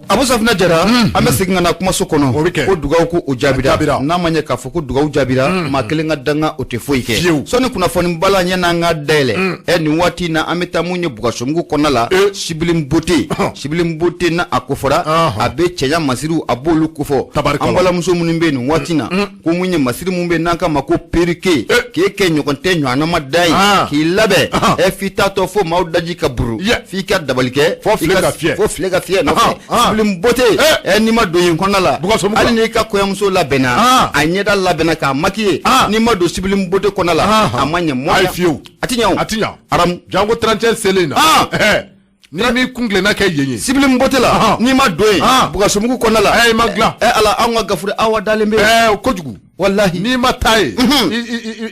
Abu Safinɛ Jara, an bɛ segin ka na kumaso kɔnɔ. O bɛ kɛ. Ko dugawu ko o jaabira. Jaabira. N'a ma ɲɛ k'a fɔ ko dugawu jaabira, maa kelen ka danga o tɛ foyi kɛ. Fiyewu. Sɔnni kunnafoni bala ɲɛ n'an ka dayɛlɛ, ɛ nin waati in na an bɛ taa mun ye Bugasomugu kɔnɔna la, Sibilen Bote. Sibilen Bote n'a a kofɔra, a bɛ cɛya masiriw a b'olu kofɔ. Tabarikala. An balimamuso minnu bɛ yen nin waati in na, ko mun ye masiri mun bɛ yen n'an k'a ma ko perruque, k'e kɛ ɲɔgɔn tɛ ɲɔgɔnnama da ye, k'i labɛn, ɛ f'i taatɔ fo maaw daji ka buru, f'i ka dabali kɛ, Fo file ka fiyɛ. Fo file ka fiyɛ nɔfɛ. Sibilen Bote, ɛ n'i ma don yen kɔnɔna la, Bugasomugu la. Hali n'i ka kɔɲɔmuso labɛnna, a ɲɛda labɛnna k'a maquiller, n'i ma don Sibilen Bote kɔnɔna la, a ma ɲɛ mɔgɔ. Ayi, fiyewu. A ti ɲɛ o. A ti ɲa. Aramu. Janko 31 selen na. Ni m'i kun tilenna kɛ yen ye. Sibilen Bote la, n'i ma don yen, Bugasomugu kɔnɔna la. I ma dilan. Ɛ Ala, anw ka Gafure Awa dalen bɛ yen. Kojugu. Walahi. N'i ma taa yen,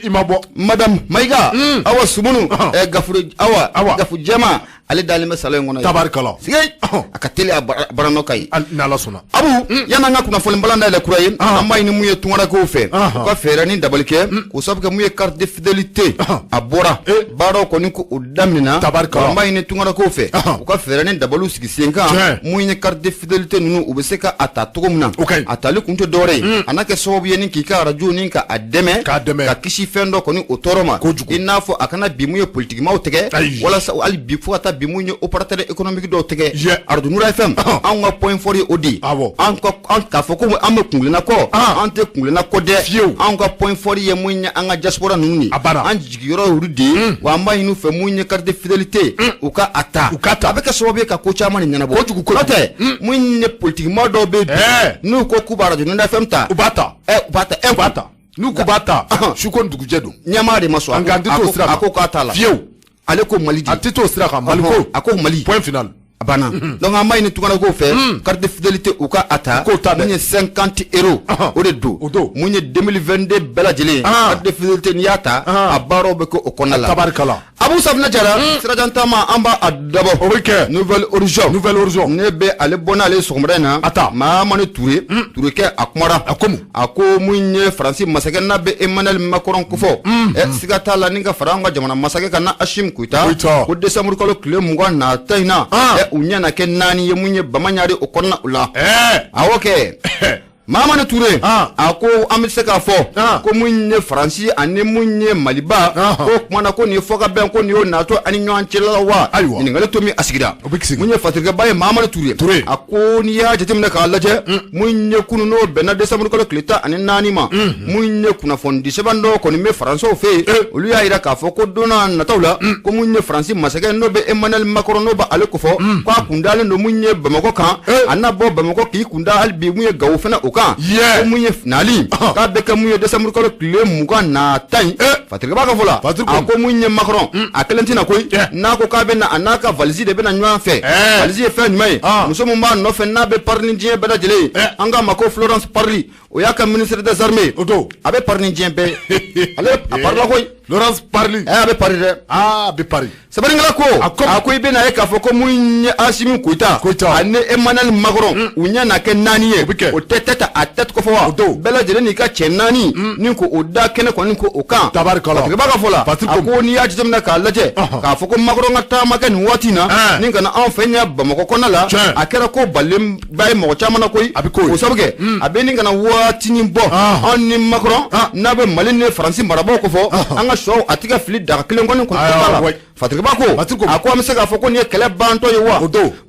i ma bɔ. Madame Mayiga, Awa Sumunu, ɛ Gafure Awa, Awa. Gafu Jɛma, ale dalen bɛ salon in kɔnɔ yen. Tabarikala. Sige, a ka teli a baranɔ ka ɲi. N'Ala sɔnna. Abu, yan'an ka kunnafoni balan dayɛlɛ kura ye, an b'a ɲini mun ye tunkarankew fɛ, u ka fɛɛrɛ ni dabali kɛ, k'o sababu kɛ mun ye carte de fidélité, a bɔra, baaraw kɔni ko o daminɛna. Tabarikala. An b'a ɲini tunkarankew fɛ, u ka fɛɛrɛ ni dabaliw sigi sen kan, mun ye carte de fidélité ninnu, u bɛ se ka a ta cogo min na. O ka ɲi. A tali kun tɛ dɔwɛrɛ ye, a n'a kɛ sababu ye ni k'i ka arajo ni ka a dɛmɛ, K'a dɛmɛ. ka kisi fɛn dɔ kɔni o tɔɔrɔ ma. Kojugu. I n'a fɔ a kana bi mun ye politikimaw tigɛ, Ayi. walasa hali bi fo ka taa bi mun ye opérateur économique dɔw tigɛ. Arajo Nura FM, anw ka point fort ye o de ye. An ka an k'a fɔ ko an bɛ kungilenna kɔ, an tɛ kungilenna kɔ dɛ. Fiyewu. Anw ka point fort ye mun ye an ka diaspora ninnu de. A banna. An jigiyɔrɔ y'olu de ye. Wa an b'a ɲini u fɛ mun ye carte de fidélité, u ka a ta. U ka ta. A bɛ kɛ sababu ye ka ko caman de ɲɛnabɔ. Kojugu, kojugu. N'o tɛ, mun ye politikimaa dɔw bɛ yen bi, n'u ko k'u b'a arajo Nura FM ta. U b'a ta. Ɛ u b'a ta. U b'a ta. N'u k'u b'a ta, su ko ni dugujɛ don. Ɲɛmaa de ma sɔn. Nka an tɛ t'o sira kan. A ko k'a t'a la. Fiyewu. Ale ko Mali de. A tɛ t'o sira kan, Mali ko. A ko Mali. Point final. A banna. Donc an b'a ɲini tunkarankew fɛ, carte de fidélité u ka a ta. K'o ta dɛ. Mun ye 50 euros. O de don. O don. Mun ye 2022 bɛɛ lajɛlen. Carte de fidélité n'i y'a ta, a baaraw bɛ kɛ o kɔnɔna la. Tabarikala. Abu Safinɛ Jara, sirajan taama an b'a a dabɔ. O bɛ kɛ. Nouvel Horizon. Nouvel Horizon. Ne bɛ ale bɔ n'ale ye sɔgɔmada in na. A ta. Mahamani Ture. Ture kɛ a kumara. A ko mun? A ko mun ye Faransi masakɛ n'a bɛ Emmanuel Macron kofɔ. Ɛ siga t'a la ni ka fara an ka jamana masakɛ kan na Assimi Goïta. Goïta. Ko décembre kalo tile 20 nata in na. Ɛ u ɲɛ na kɛ naani ye mun ye Bamaɲare o kɔnɔna o la. Awɔ kɛ. Mahamani Ture, a ko an bɛ se k'a fɔ ko mun ye Faransi ani mun ye Maliba, ko kuma na ko nin ye fɔkabɛn, ko nin y'o natɔ ani ɲɔgɔn cɛla la wa? Ayiwa. Ɲininkali to min a sigira. O bɛ sigi. Mun ye fatirikɛba ye Mahamani Ture. Ture. A ko n'i y'a jateminɛ k'a lajɛ, mun ye kunun n'o bɛnna décembre kalo tile 14 ma, mun ye kunnafonidi sɛbɛn dɔw kɔni bɛ Faransiw fɛ yen, olu y'a jira k'a fɔ ko don n'a nataw la, ko mun ye Faransi masakɛ n'o bɛ Emmanuel Macron n'o b'ale kofɔ, k'a kun dalen don mun ye Bamakɔ kan, a n'a bɔ Bamakɔ k'i kun da hali bi mun ye Gawo fana o kan. Ko mun ye nali k'a bɛ kɛ mun ye décembre kalo tile 20 nata in. Fatirikɛba ka fɔ la, a ko mun ye Macron, a kelen tɛna koyi, n'a ko k'a bɛ na, a n'a ka valise de bɛna ɲɔgɔn fɛ. Valise ye fɛn jumɛn ye? Muso min b'a nɔfɛ n'a bɛ pari ni diɲɛ bɛɛ lajɛlen ye, an k'a ma ko Florence Parly, o y'a ka ministre des armées. O don. A bɛ pari ni diɲɛ bɛɛ ye. Ale a parila koyi. Florence Parly. A bɛ pari dɛ. A bɛ pari. Sɛbɛnnikɛla ko, a ko i bɛna ye k'a fɔ ko mun ye Assimi Goïta ani Emmanuel Macron, u ɲɛ na kɛ naani ye. O tɛ tête à tête kofɔ wa? Bɛɛ lajɛlen n'i ka cɛ naani ni ko o da kɛnɛ kɔni ko o kan. Tabarikala. Fatirikɛba ka fɔ la, a ko n'i y'a jateminɛ k'a lajɛ, k'a fɔ ko Macron ka taama kɛ nin waati in na, ni ka na anw fɛ ɲɛ Bamakɔ kɔnɔna la, a kɛra ko balenba ye mɔgɔ caman na koyi. A bɛ k'o ye. O sabu kɛ, a bɛ ni ka na waatinin bɔ, anw ni Macron n'a bɛ Mali ni Faransi marabaaw kofɔ, an ka sɔw a tɛ ka fili daga kelen kɔni kɔnɔ la. Fatirikɛba ko, a ko an bɛ se k'a fɔ ko nin ye kɛlɛ bantɔ ye wa?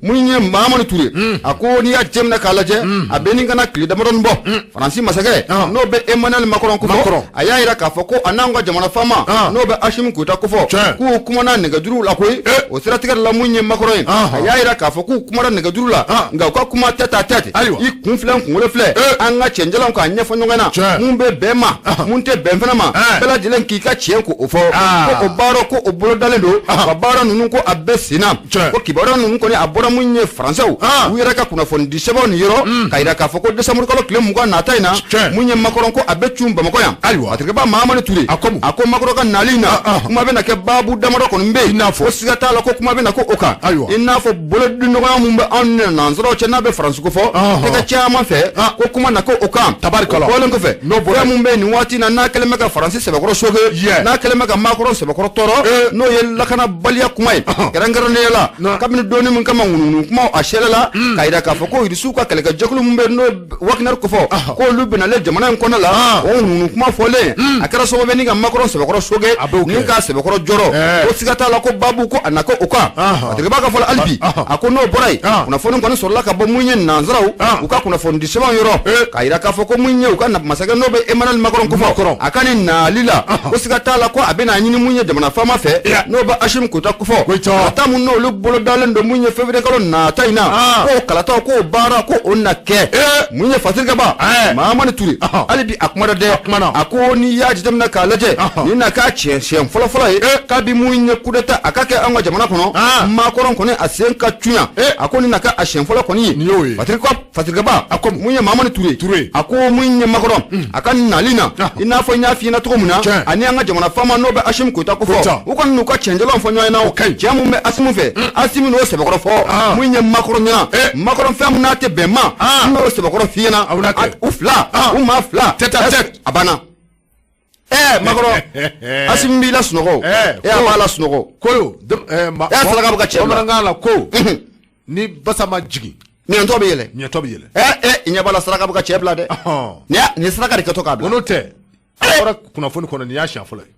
Mun ye Mahamani Ture, a ko n'i y'a jateminɛ k'a lajɛ, a bɛ ni ka na tile damadɔni bɔ, Faransi masakɛ n'o bɛ Emmanuel Macron kofɔ, a y'a jira k'a fɔ ko a n'anw ka jamana faama n'o bɛ Assimi Goïta kofɔ, k'u kumana nɛgɛjuru la koyi. O siratigɛ la mun ye Macron ye, a y'a jira k'a fɔ k'u kumana nɛgɛjuru la, nka u ka kuma tête à tête, i kun filɛ n kunkolo filɛ, an ka cɛnjalanw k'a ɲɛfɔ ɲɔgɔn na, mun bɛ bɛn ma, mun tɛ bɛn fana ma, bɛɛ lajɛlen k'i ka tiɲɛ k'o fɔ, ko o baara ko o bolodalen don. Ka baara ninnu ko a bɛɛ senna, ko kibaruya ninnu kɔni a bɔra mun ye Faransɛw u yɛrɛ ka kunnafonidi sɛbɛnw nin yɔrɔ, ka jira k'a fɔ ko décembre kalo tile 20 nata in na, mun ye Macron ko a bɛ cun Bamakɔ yan. Fatirikɛba Mahamani Ture, a ko Macron ka nali in na, kuma bɛna kɛ baabu damadɔ kɔni bɛ yen, ko siga t'a la ko kuma bɛna ko o kan, i n'a fɔ bolodiɲɔgɔnya mun bɛ anw ni nansaraw cɛ n'a bɛ Faransi ko fɔ, tɛgɛ caman fɛ, ko kuma na ko o kan. Tabarikala. O bɔlen kɔfɛ, fɛn mun bɛ nin waati in na n'a kɛlen bɛ ka Faransi sɛbɛkɔrɔ soge, n'a kɛlen bɛ ka Macron sɛbɛkɔrɔ tɔɔrɔ, n'o ye lakanabaliya kuma ye kɛrɛnkɛrɛnnenya la kabini donni min kama ŋunuŋunu kumaw a seerela k'a yira k'a fɔ ko irisiw ka kɛlɛkɛjɛkulu min bɛ n'o Wagner kofɔ k'olu bɛnalen jamana in kɔnɔ la o ŋunuŋunu kuma fɔlen a kɛra sababu ye ni ka Macron sɛbɛkɔrɔ choquer ni k'a sɛbɛkɔrɔ jɔrɔ ko siga t'a la ko babu ko a na kɛ o kan. Fatirikɛba ka fɔ la hali bi a ko n'o bɔra yen kunnafoni kɔni sɔrɔla ka bɔ mun ye nansaraw u ka kunnafonidi sɛbɛnw yɔrɔ k'a yira k'a fɔ ko mun ye u ka masakɛ n'o bɛ Emmanuel Macron kofɔ a ka nin nali la ko siga t'a la ko a bɛna ɲini mun ye jamana faama fɛ n'o bɛ Assimi Goïta kofɔ kalata mun n'olu bolo dalen don mun ye février kalo nata in na k'o kalataw k'o baara ko o na kɛ mun ye Fatirikɛba Mahamani Ture hali bi a kumana dɛ a ko n'i y'a jateminɛ k'a lajɛ nin na k'a tiɲɛ siɲɛ fɔlɔfɔlɔ ye kabi mun ye coup d'état a ka kɛ an ka jamana kɔnɔ Macron kɔni a sen ka cunya a ko nin na k'a siɲɛ fɔlɔ kɔni ye Fatirikɛba a ko mun ye Mahamani Ture a ko mun ye Macron a ka nali na i n'a fɔ n y'a f'i ɲɛna cogo min na ani an ka jamana faama n'o bɛ Assimi Goïta kofɔ u kɔni n'u ka cɛnjɛlaw fɔ ɲɔgɔn ɲɛna cɛ mun bɛ Assimi fɛ Assimi n'o sɛbɛkɔrɔ fɔ mun ye Macron ɲɛna Macron fɛn mun n'a tɛ bɛn ma n n'o sɛbɛkɔrɔ f'i ɲɛna u fila u maa fila a banna. Macron Assimi b'i lasunɔgɔ a b'a lasunɔgɔ koyo saraka bɛ ka cɛ bamanankan la ko ni basa ma jigin ɲɛtɔ bɛ yɛlɛ ɲɛtɔ bɛ yɛlɛ i ɲɛ b'a la saraka bɛ ka cɛ bila dɛ nin saraka de kɛtɔ k'a bila n'o tɛ a bɔra kunnafoni kɔnɔ nin y'a siɲɛ fɔlɔ ye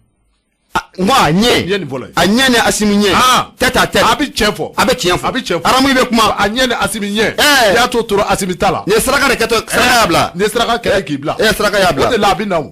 n ko a ɲɛ nin fɔlɔ ye a ɲɛ ni Assimi ɲɛ tête à tête a bɛ tiɲɛ fɔ a bɛ tiɲɛ fɔ a bɛ tiɲɛ fɔ Aramu bɛ kuma a ɲɛ ni Assimi ɲɛ i y'a to tora Assimi ta la nin ye saraka de kɛtɔ saraka y'a bila nin ye saraka kɛlen k'i bila saraka y'a bila o de la a bɛ na o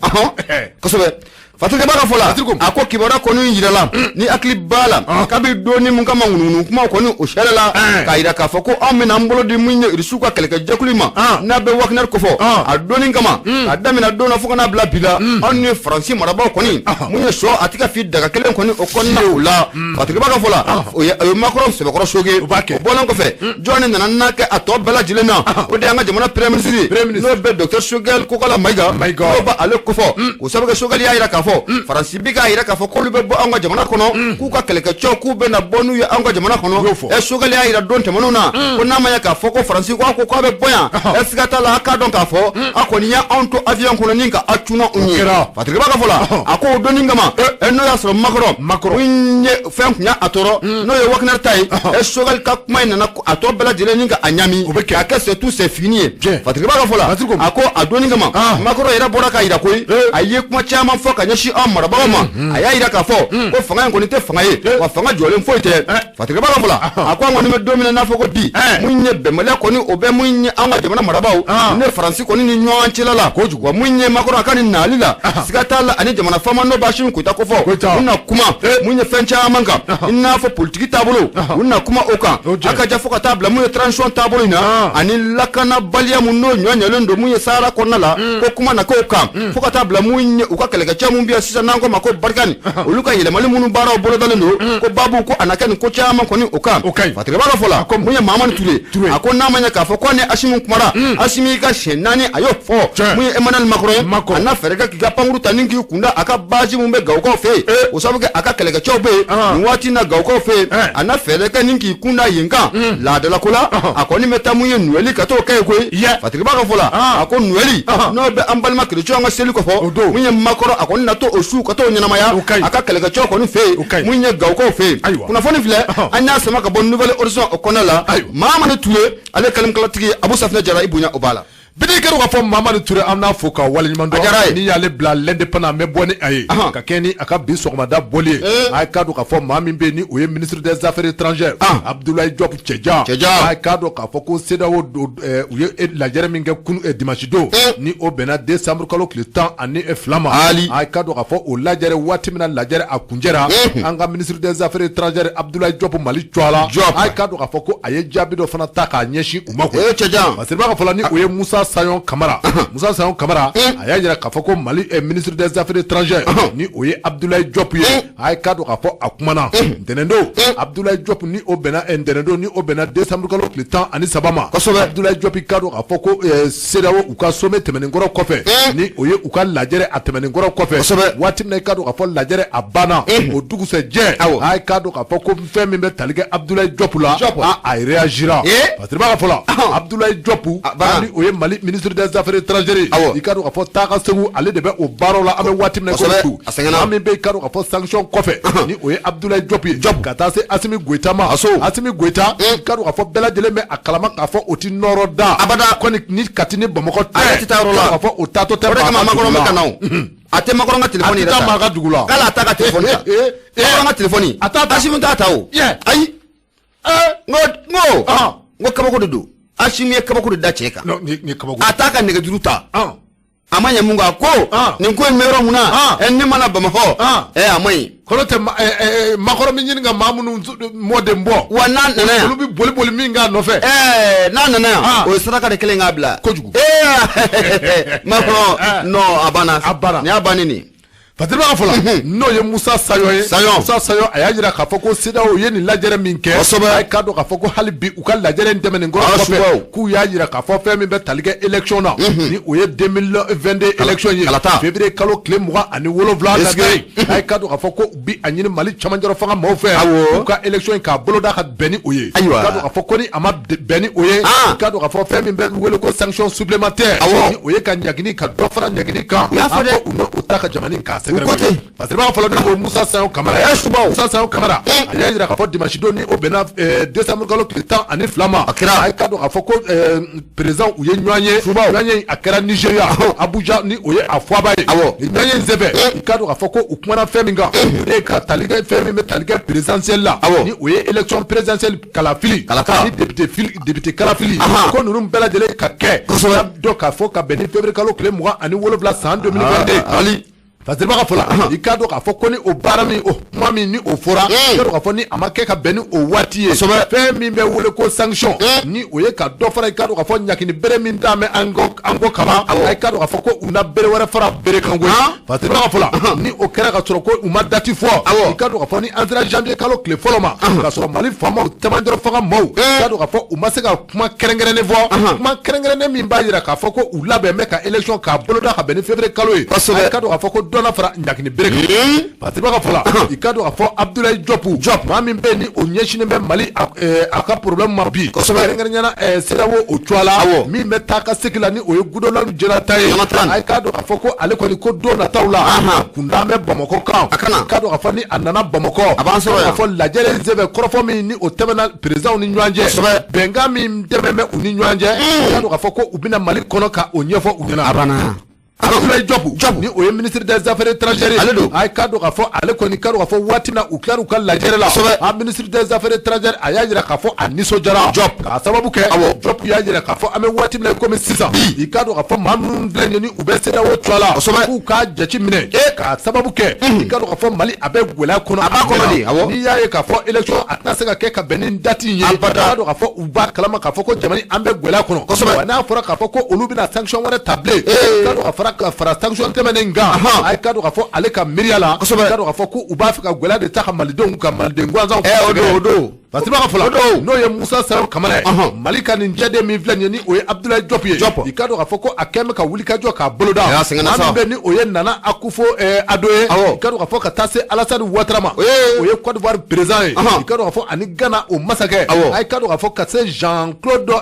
kosɛbɛ Fatirikɛba ka fɔ la a ko kibaruya kɔni yirala ni hakili b'a la kabi donni mun kama ŋunuŋunu kumaw kɔni o sɛrɛla k'a yira k'a fɔ ko anw bɛna an bolo di mun ye irisiw ka kɛlɛkɛjɛkulu ma n'a bɛ Wagner kofɔ a donni kama a daminɛ don na fo ka n'a bila bi la anw ni Faransi marabaaw kɔni mun ye sɔ a tɛ ka fi daga kelen kɔni o kɔnɔna o la Fatirikɛba ka fɔ la o ye Macron sɛbɛkɔrɔ choquer o bɔlen kɔfɛ jɔn nana n'a kɛ a tɔ bɛɛ lajɛlen na o de y'an ka jamana premier ministre n'o bɛ docteur Choguel Kokalla Maïga n'o b'ale kofɔ o sababu kɛ Choguel y'a yira k'a fɔ Faransi bi k'a yira k'a fɔ k'olu bɛ bɔ anw ka jamana kɔnɔ k'u ka kɛlɛkɛcɛw k'u bɛ na bɔ n'u ye anw ka jamana kɔnɔ Choguel y'a yira don tɛmɛnenw na ko n'a ma ɲɛ k'a fɔ ko Faransi ko k'a bɛ bɔ yan siga t'a la a k'a dɔn k'a fɔ a kɔni y'anw to avion kɔnɔ ni ka a cunna u ye Fatirikɛba ka fɔ la a ko o donni kama n'o y'a sɔrɔ Macron ye fɛn kun y'a tɔɔrɔ n'o ye Wagner ta ye Choguel ka kuma in nana a tɔ bɛɛ lajɛlen ni ka a ɲami k'a kɛ c'est tout c'est fini ye Fatirikɛba ka fɔ la a ko a donni kama Macron yɛrɛ bɔra k'a yira koyi a ye kuma caman fɔ ka ɲɛsin anw marabagaw ma a y'a yira k'a fɔ ko fanga in kɔni tɛ fanga ye wa fanga jɔlen foyi tɛ Fatirikɛba ka fɔ la a ko an kɔni bɛ don min na n'a fɔ ko bi mun ye bɛnbaliya kɔni o bɛ mun ye an ka jamana marabaaw ne Faransi kɔni ni ɲɔgɔn cɛla la kojugu wa mun ye Macron a ka nin nali la siga t'a la ani jamana faama n'o bɛ Assimi Goïta kofɔ u na kuma mun ye fɛn caman kan i n'a fɔ politiki taabolo u na kuma o kan a ka ja fo ka taa bila mun ye transition taabolo in na ani lakanabaliya mun n'o ɲɔ ɲɛlen don mun ye Sahara kɔnɔna la ko kuma na k'o kan fo ka taa bila mun ye u ka kɛlɛkɛcɛ mun bɛ yan sisan n'an ko ma ko Barkhane olu ka yɛlɛmali minnu baaraw bolodalen don ko babu ko a na kɛ nin ko caman kɔni o kan Fatirikɛba ka fɔ la mun ye Mahamani Ture a ko n'a ma ɲɛ k'a fɔ ko ni Assimi kumara Assimi ka siɲɛ 4 a y'o fɔ mun ye Emmanuel Macron ye a na fɛɛrɛ kɛ k'i ka pankuru ta ni k'i kunda a ka base mun bɛ Gawokaw fɛ yen o sababu kɛ a ka kɛlɛkɛcɛw bɛ yen nin waati in na Gawokaw fɛ yen a na fɛɛrɛ kɛ ni k'i kunda yen kan laadalako la a kɔni bɛ taa mun ye Noël ka t'o kɛ yen koyi Fatirikɛba ka fɔ la a ko Noël n'o bɛ an balima chrétien ka seli kɔfɔ mun ye Macron a kɔni na to o su ka t'o ɲɛnamaya a ka kɛlɛkɛcɛw kɔni fɛ yen mun ye Gawokaw fɛ yen kunnafoni filɛ an y'a sama ka bɔ Nouvel Horizon o kɔnɔna la Mahamani Ture ale kalimkalatigi Abu Safinɛ Jara i bonya o b'a la Bidi kɛra k'a fɔ Mahamani Ture an n'a fo ka waleɲuman dɔn ni y'ale bila l'Indépendant an bɛ bɔ ni a ye ka kɛ ni a ka bi sɔgɔmada bɔli ye a ye k'a dɔn k'a fɔ maa min bɛ yen ni o ye ministre des affaires étrangères Abdoulaye Diop Cɛjan a ye k'a dɔn k'a fɔ ko CEDEAO u ye lajɛrɛ min kɛ kunu dimanche don ni o bɛnna décembre kalo tile 12 ma a ye k'a dɔn k'a fɔ o lajɛrɛ waati min na lajɛrɛ a kuncɛra an ka ministre des affaires étrangères Abdoulaye Diop Mali cɔ la a ye k'a dɔn k'a fɔ ko a ye jaabi dɔ fana ta k'a ɲɛsin u ma koyi Cɛjan parce que b'a fɔ la ni o ye Moussa Sayon Kamara Moussa Sayon Kamara a y'a jira k'a fɔ ko Mali ministre des affaires étrangères ni o ye Abdoulaye Diop ye a ye k'a dɔn k'a fɔ a kumana ntɛnɛndon Abdoulaye Diop ni o bɛnna ntɛnɛndon ni o bɛnna décembre kalo tile 13 ma kosɛbɛ Abdoulaye Diop k'a dɔn k'a fɔ ko CEDEAO u ka sommet tɛmɛnen kɔrɔ kɔfɛ ni o ye u ka lajɛrɛ a tɛmɛnen kɔrɔ kɔfɛ kosɛbɛ waati min na i k'a dɔn k'a fɔ lajɛrɛ a banna o dugusɛjɛ a ye k'a dɔn k'a fɔ ko fɛn min bɛ tali kɛ Abdoulaye Diop la a réagira parce que b'a fɔ la Abdoulaye Diop ni o ye Mali Mali ministre des affaires étrangères i k'a dɔn k'a fɔ taa ka segin ale de bɛ o baaraw la an bɛ waati min na ko maa min bɛ i k'a dɔn k'a fɔ sanction kɔfɛ ni o ye Abdoulaye Diop ye ka taa se Assimi Goïta ma Assimi Goïta i k'a dɔn k'a fɔ bɛɛ lajɛlen bɛ a kalama k'a fɔ o ti nɔrɔ da abada kɔni ni Kati ni Bamakɔ tɛ a tɛ taa yɔrɔ la k'a fɔ o taatɔ tɛ o de kama Macron bɛ ka na o a tɛ Macron ka téléphone yɛrɛ ta a tɛ taa maa ka dugu la k'ale a t'a ka téléphone ta Macron ka téléphone a t'a ta Assimi t'a ta o ayi n ko kabako de don Assimi ye kabako de da cɛ kan a t'a ka nɛgɛjuru ta a ma ɲɛ mun kan ko nin ko in bɛ yɔrɔ mun na ne mana Bamakɔ a ma ɲi kɔnɔ tɛ Macron bɛ ɲini ka maa minnu mɔden bɔ wa n'a nana yan olu bɛ boli boli min k'a nɔfɛ n'a nana yan o ye saraka de kelen k'a bila kojugu Macron non a banna a banna nin y'a bannen de ye. Fatirima ka fɔ la n'o ye Musa Sayɔn ye Musa Sayɔn a y'a jira k'a fɔ ko CEDEAO ye nin lajɛrɛ min kɛ a k'a dɔn k'a fɔ ko hali bi u ka lajɛrɛ in tɛmɛnen kɔrɔ kɔfɛ k'u y'a jira k'a fɔ fɛn min bɛ tali kɛ élection na ni o ye 2022 élection ye février kalo tile 27 nata ye a k'a dɔn k'a fɔ ko u bi a ɲini Mali cɛmancɛrɔ fanga maaw fɛ u ka élection in k'a boloda ka bɛn ni o ye k'a dɔn k'a fɔ ko ni a ma bɛn ni o ye k'a dɔn k'a fɔ fɛn min bɛ wele ko sanction supplémentaire ni o ye ka ɲagini ka dɔ fara ɲagini kan a ko u n'o ta ka jamana in k'a sɛgɛrɛ parce que b'a fɔlɔ ni o Musa Sayɔn Kamara Musa Sayɔn Kamara a y'a jira k'a fɔ dimanche don ni o bɛnna décembre kalo tile 12 ma a kɛra a k'a dɔn k'a fɔ ko président u ye ɲɔgɔn ye ɲɔgɔn ye a kɛra Nigéria Abuja ni o ye a fɔba ye ɲɔgɔn ye in senfɛ i k'a dɔn k'a fɔ ko u kumana fɛn min kan o de ye ka tali kɛ fɛn min bɛ tali kɛ présidentielle la ni o ye élection présidentielle kalafili ni député kalafili ko ninnu bɛɛ lajɛlen ka kɛ dɔn k'a fɔ ka bɛn ni février kalo tile 27 san 2022 Fatirima ka fɔ la i k'a dɔn k'a fɔ ko ni o baara min o kuma min ni o fɔra i k'a dɔn k'a fɔ ni a ma kɛ ka bɛn ni o waati ye fɛn min bɛ wele ko sanction ni o ye ka dɔ fara i k'a dɔn k'a fɔ ɲagini bere min d'a mɛn an kɔ kaban i k'a dɔn k'a fɔ ko u na bere wɛrɛ fara bere kan koyi Fatirima ka fɔ la ni o kɛra ka sɔrɔ ko u ma date fɔ i k'a dɔn k'a fɔ ni an sera janvier kalo tile fɔlɔ ma ka sɔrɔ Mali faamaw cɛmancɛrɔ fanga maaw i k'a dɔn k'a fɔ u ma se ka kuma kɛrɛnkɛrɛnnen fɔ kuma kɛrɛnkɛrɛnnen min b'a jira k'a fɔ ko u labɛn bɛ ka élection k'a boloda ka bɛn ni février kalo ye i k'a dɔn k'a fɔ ko dɔ na fara ɲagini bere kan Fatirima ka fɔ la i k'a dɔn k'a fɔ Abdoulaye Diop maa min bɛ yen ni o ɲɛsinnen bɛ Mali a ka problème ma bi kɛrɛnkɛrɛnnenya la CEDEAO o cogoya la min bɛ taa ka segin la ni o ye Goodluck Jonathan ye a k'a dɔn k'a fɔ ko ale kɔni ko don nataw la a kun dalen bɛ Bamakɔ kan a k'a dɔn k'a fɔ ni a nana Bamakɔ a b'an sɔrɔ yan k'a fɔ lajɛrɛ in senfɛ kɔrɔfɔ min ni o tɛmɛna présidents ni ɲɔgɔn cɛ bɛnkan min tɛmɛn bɛ u ni ɲɔgɔn cɛ k'a dɔn k'a fɔ ko u bɛna Mali kɔnɔ ka o ɲɛfɔ u ɲɛna a banna. Abdoulaye Diop ni o ye ministre des affaires étrangères ale don a k'a dɔn k'a fɔ ale kɔni k'a dɔn k'a fɔ waati min na u tilar'u ka lajɛrɛ la a ministre des affaires étrangères a y'a jira k'a fɔ a nisɔndiyara Diop k'a sababu kɛ Diop y'a jira k'a fɔ an bɛ waati min na komi sisan i k'a dɔn k'a fɔ maa minnu filɛ nin ye ni u bɛ CEDEAO cogoya la k'u k'a jate minɛ k'a sababu kɛ i k'a dɔn k'a fɔ Mali a bɛ gɛlɛya kɔnɔ a b'a kɔnɔ de awɔ n'i y'a ye k'a fɔ élection a tɛna se ka kɛ ka bɛn ni date in ye i k'a dɔn k'a fɔ u b'a kalama k'a fɔ ko jamana an bɛ gɛlɛya kɔnɔ wa n'a fɔra k'a fɔ ko olu bɛna sanction wɛrɛ ta bilen i k'a dɔn k'a fɔra ka fara sanction tɛmɛnen kan a k'a dɔn k'a fɔ ale ka miiriya la i k'a dɔn k'a fɔ ko u b'a fɛ ka gɛlɛya de ta ka malidenw ka maliden gansanw o don Fatirima ka fɔ la n'o ye Musa Sayɔn Kamara ye Mali ka nin jɛden min filɛ nin ye ni o ye Abdoulaye Diop ye i k'a dɔn k'a fɔ ko a kɛn bɛ ka wulikajɔ k'a boloda maa min bɛ ni o ye Nana Akufo Addo ye i k'a dɔn k'a fɔ ka taa se Alassane Ouattara ma o ye Côte d'Ivoire président ye i k'a dɔn k'a fɔ ani Ghana o masakɛ a k'a dɔn k'a fɔ ka se Jean-Claude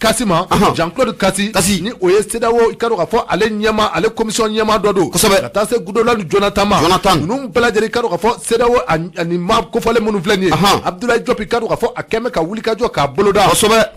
Kassi ma Jean-Claude Kassi ni o ye CEDEAO i k'a dɔn k'a fɔ ale ɲɛmaa ale commission ɲɛmaa dɔ don ka taa se Goodluck Jonathan ma ninnu bɛɛ lajɛlen i k'a dɔn k'a fɔ CEDEAO ani maa kofɔlen minnu filɛ nin ye Abdoulaye Diop i k'a dɔn k'a fɔ a kɛn bɛ ka wulikajɔ k'a boloda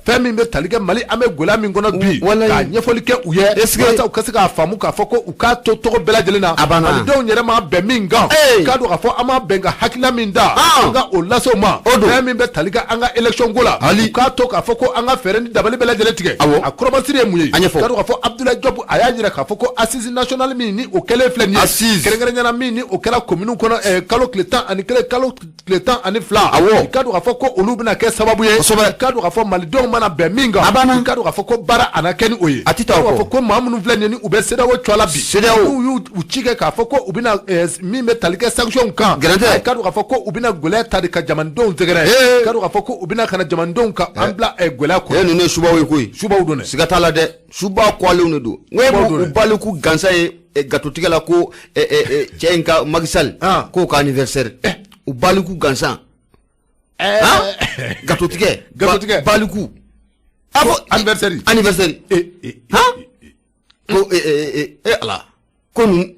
fɛn min bɛ tali kɛ Mali an bɛ gɛlɛya min kɔnɔ bi k'a ɲɛfɔli kɛ u ye walasa u ka se k'a faamu k'a fɔ ko u k'a to tɔgɔ bɛɛ lajɛlen na malidenw yɛrɛ ma bɛn min kan k'a dɔn k'a fɔ an ma bɛn ka hakilina min da an ka o lase u ma fɛn min bɛ tali kɛ an ka élection ko la u k'a to k'a fɔ ko an ka fɛɛrɛ ni dabali bɛɛ lajɛlen tigɛ a kɔrɔmasiri ye mun ye k'a dɔn k'a fɔ Abdoulaye Diop a y'a jira k'a fɔ ko assise nationale min ni o kɛlen filɛ nin ye kɛrɛnkɛrɛnnenya la min ni o kɛra commune kɔnɔ kalo tile 11 kalo tile 12 i k'a dɔn k'a fɔ ko olu bɛna kɛ sababu ye i k'a dɔn k'a fɔ malidenw mana bɛn min kan i k'a dɔn k'a fɔ ko baara a na kɛ ni o ye a tɛ taa o kɔ ko maa minnu filɛ nin ye ni u bɛ CEDEAO cogoya la bi n'u y'u ci kɛ k'a fɔ ko u bɛna min bɛ tali kɛ sanction kan i k'a dɔn k'a fɔ ko u bɛna gɛlɛya ta de ka jamanadenw sɛgɛrɛ i k'a dɔn k'a fɔ ko u bɛna ka na jamanadenw ka an bila gɛlɛya kɔnɔ. Ninnu ye subaw ye koyi subaw don dɛ siga t'a la dɛ suba kɔlenw de don n ko u baliku gansan ye gatotigɛ la ko cɛ in ka Macky Sall k'o ka anniversaire u baliku gansan gatotigɛ baliku A fɔ anniversaire. Anniversaire. Han, ko e Ala, ko ninnu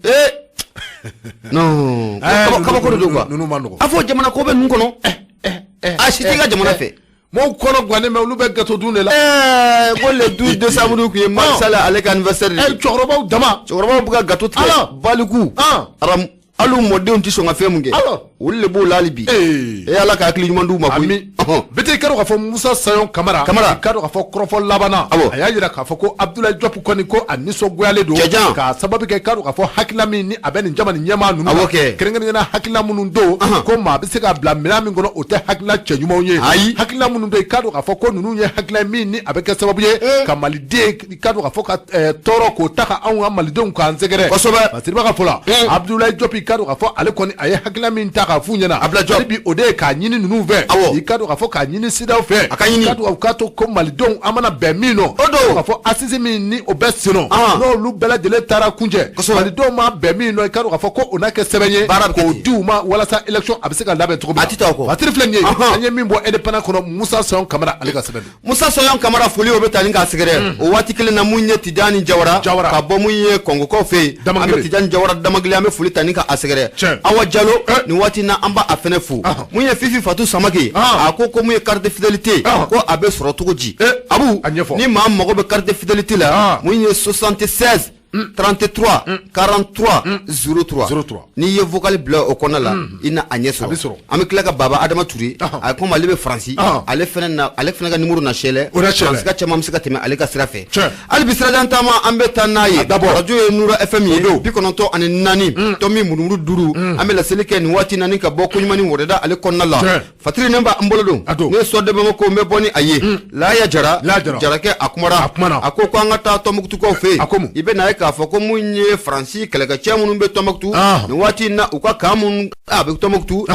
non, kabako de don quoi. Ninnu ma nɔgɔn. A fɔ jamana ko bɛ ninnu kɔnɔ, a si t'i ka jamana fɛ. Mɔgɔw kɔnɔ gannen bɛ, olu bɛ gâteau dun de la. Ko le 12 décembre tun ye Macky Sall ale ka anniversaire de ye. Cɛkɔrɔbaw dama. Cɛkɔrɔbaw bɛ ka gâteau tigɛ, baliku aram, hali u mɔdenw tɛ sɔn ka fɛn mun kɛ, olu de b'o la hali bi. E Ala ka hakili ɲuman d'u ma koyi. Ami bete, i ka dɔn k'a fɔ Musa Sayon Kamara. Kamara. I ka dɔn k'a fɔ kɔrɔfɔ labanna. Awɔ. A y'a jira k'a fɔ ko Abdoulaye Diop kɔni, ko a nisɔngoyalen don. Cɛjan. K'a sababu kɛ, i ka dɔn k'a fɔ hakilina min ni a bɛ nin jamana ɲɛmaa ninnu Awɔ kɛ. kɛrɛnkɛrɛnnenya hakilina minnu don, ko maa bɛ se k'a bila minɛn min kɔnɔ, o tɛ hakilina cɛ ɲumanw ye. Ayi. Hakilina minnu don, i ka dɔn k'a fɔ ko ninnu ye hakilina min ni a bɛ kɛ sababu ye ka maliden, i ka dɔn k'a fɔ ka tɔɔrɔ k'o ta ka anw ka malidenw k'an sɛgɛrɛ. Masiriba ka fɔ la, Abdoulaye Diop, i ka dɔn k'a fɔ ale kɔni a ye hakilina min ta k'a f'u ɲɛna, Abdoulaye Diop. Hali bi o de ye k'a ɲini ninnu fɛ. Awɔ. I ka dɔn k'a fɔ k'a ɲini CEDEAO fɛ. A ka ɲini. I ka dɔn k'a to ko malidenw an mana bɛn min nɔ. O don. K'a fɔ assise min ni o bɛ sen nɔ, n'olu bɛɛ lajɛlen taara kuncɛ, malidenw ma bɛn min nɔ, i ka dɔn k'a fɔ ko o n'a kɛ sɛbɛn ye Baara bɛ kɛ k'o ten. di u ma walasa élection a bɛ se ka labɛn cogo min na. A tɛ taa o kɔ. Patiri filɛ nin ye, an ye min bɔ Indépendant kɔnɔ, Musa Sayon Kamara ale ka sɛbɛn don. Musa Sayon Kamara, foli o bɛ taa ni k'a sɛgɛrɛ o waati kelen na. Mun ye Tijani Jawara, Jawara. ka bɔ mun ye Kɔngokaw fɛ yen, an Damagele. bɛ Tijani Jawara Damagele, an bɛ foli ta ni k'a sɛgɛrɛ. Tiɲɛ. Awa Jalo, nin waati na an b'a a fɛnɛ fo. Mun ye Fifi Fatu Samake, a ko ko mun ye carte de fidélité, ko a bɛ sɔrɔ cogo di? Abu, A ɲɛfɔ. ni maa mago bɛ carte de fidélité la, mun ye 76 33 43 03. 03. N'i ye vocal bila o kɔnɔna la, i na a ɲɛ A bɛ sɔrɔ. sɔrɔ. An bɛ tila ka Baba Adama Ture, a komi ale bɛ Faransi, ale fɛnɛ na, ale fɛnɛ ka numéro na sɛlɛ. O na sɛlɛ. Faransi ka caman bɛ se ka tɛmɛ ale ka sira fɛ. Tiɲɛ. Hali bi sirajan taama, an bɛ taa n'a ye. D'abord. Radio ye Nura FM ye, O don. 94.5, an bɛ laseli kɛ nin waati naani ka bɔ koɲuman ni wɔrɛda ale kɔnɔna la. Tiɲɛ. Fatiri ne b'an bolo don. A don. Ne ye sɔ de Bamako, n bɛ bɔ ni a ye. Laya Jara. Laya Jara. Jarakɛ, a kumara. A kumana. A ko ko an ka taa Tɔnbukutukaw fɛ yen. A ko mun? I bɛ na ye k'a fɔ ko mun ye Faransi kɛlɛkɛcɛ minnu bɛ Tɔnbukutu nin waati in na, u ka camp minnu a bɛ Tɔnbukutu,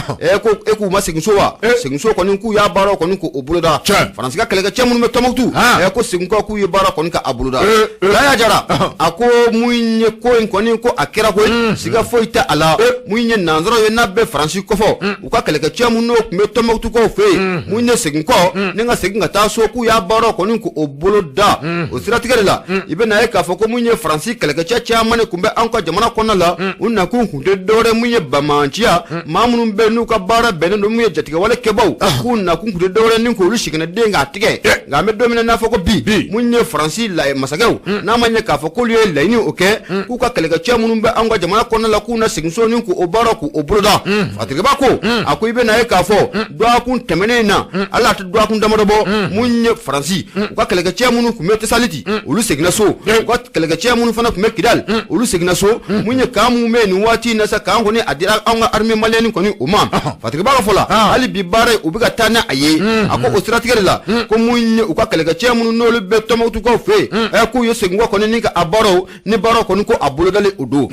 ko e k'u ma segin so wa? Segin so kɔni, k'u y'a baara kɔni k'o boloda. Faransi ka kɛlɛkɛcɛ minnu bɛ Tɔnbukutu, ko segin kɔ, k'u ye baara kɔni k'a boloda. Laya Jara a ko mun ye ko in kɔni, ko a kɛra koyi, siga foyi tɛ a la. Mun ye nanzaraw ye n'a bɛ Faransi kɔfɔ, u ka kɛlɛkɛcɛ minnu tun bɛ Tɔnbukutukaw fɛ yen, mun ye segin kɔ ni ka segin ka taa so, k'u y'a baara kɔni k'o boloda. O siratigɛ de la, i bɛ na ye k'a fɔ ko mun ye Faransi kɛlɛkɛcɛ caman de tun bɛ an ka jamana kɔnɔna la, u nakun tun tɛ dɔwɛrɛ mun ye bamanciya, maa minnu bɛ yen n'u ka baara bɛnnen don mun ye jatigɛwale kɛbaw, k'u nakun tun tɛ dɔwɛrɛ ni k'olu siginɛden k'a tigɛ. Nka an bɛ don min na n'a fɔ ko bi, mun ye Faransi masakɛw n'a ma ɲɛ k'a fɔ k'olu ye laɲini o kɛ, k'u ka kɛlɛkɛcɛ minnu bɛ an ka jamana kɔnɔna la, k'u na segin so ni k'o baara k'o boloda. Fatiriba ko a ko i bɛ na ye k'a fɔ dɔgɔkun tɛmɛnen in na, ala a tɛ dɔgɔkun damadɔ bɔ, mun ye Faransi u ka kɛlɛkɛcɛ minnu tun bɛ Tesaliti, olu seginna so. U ka kɛlɛkɛcɛ minnu fana tun bɛ Kidali, olu seginna so. Mun ye camp mun bɛ yen nin waati in na sa, camp kɔni a dira anw ka armée malienne kɔni o ma. Fatiriba ka fɔ la, hali bi baara in u bɛ ka taa n'a a ye. A ko o siratigɛ de la, ko mun ye u ka kɛlɛkɛcɛ minnu n'olu bɛ Tɔnbukutukaw fɛ yen, k'u ye segin kɔ kɔni ni ka a baaraw ni baaraw kɔni ko a bolodalen o don.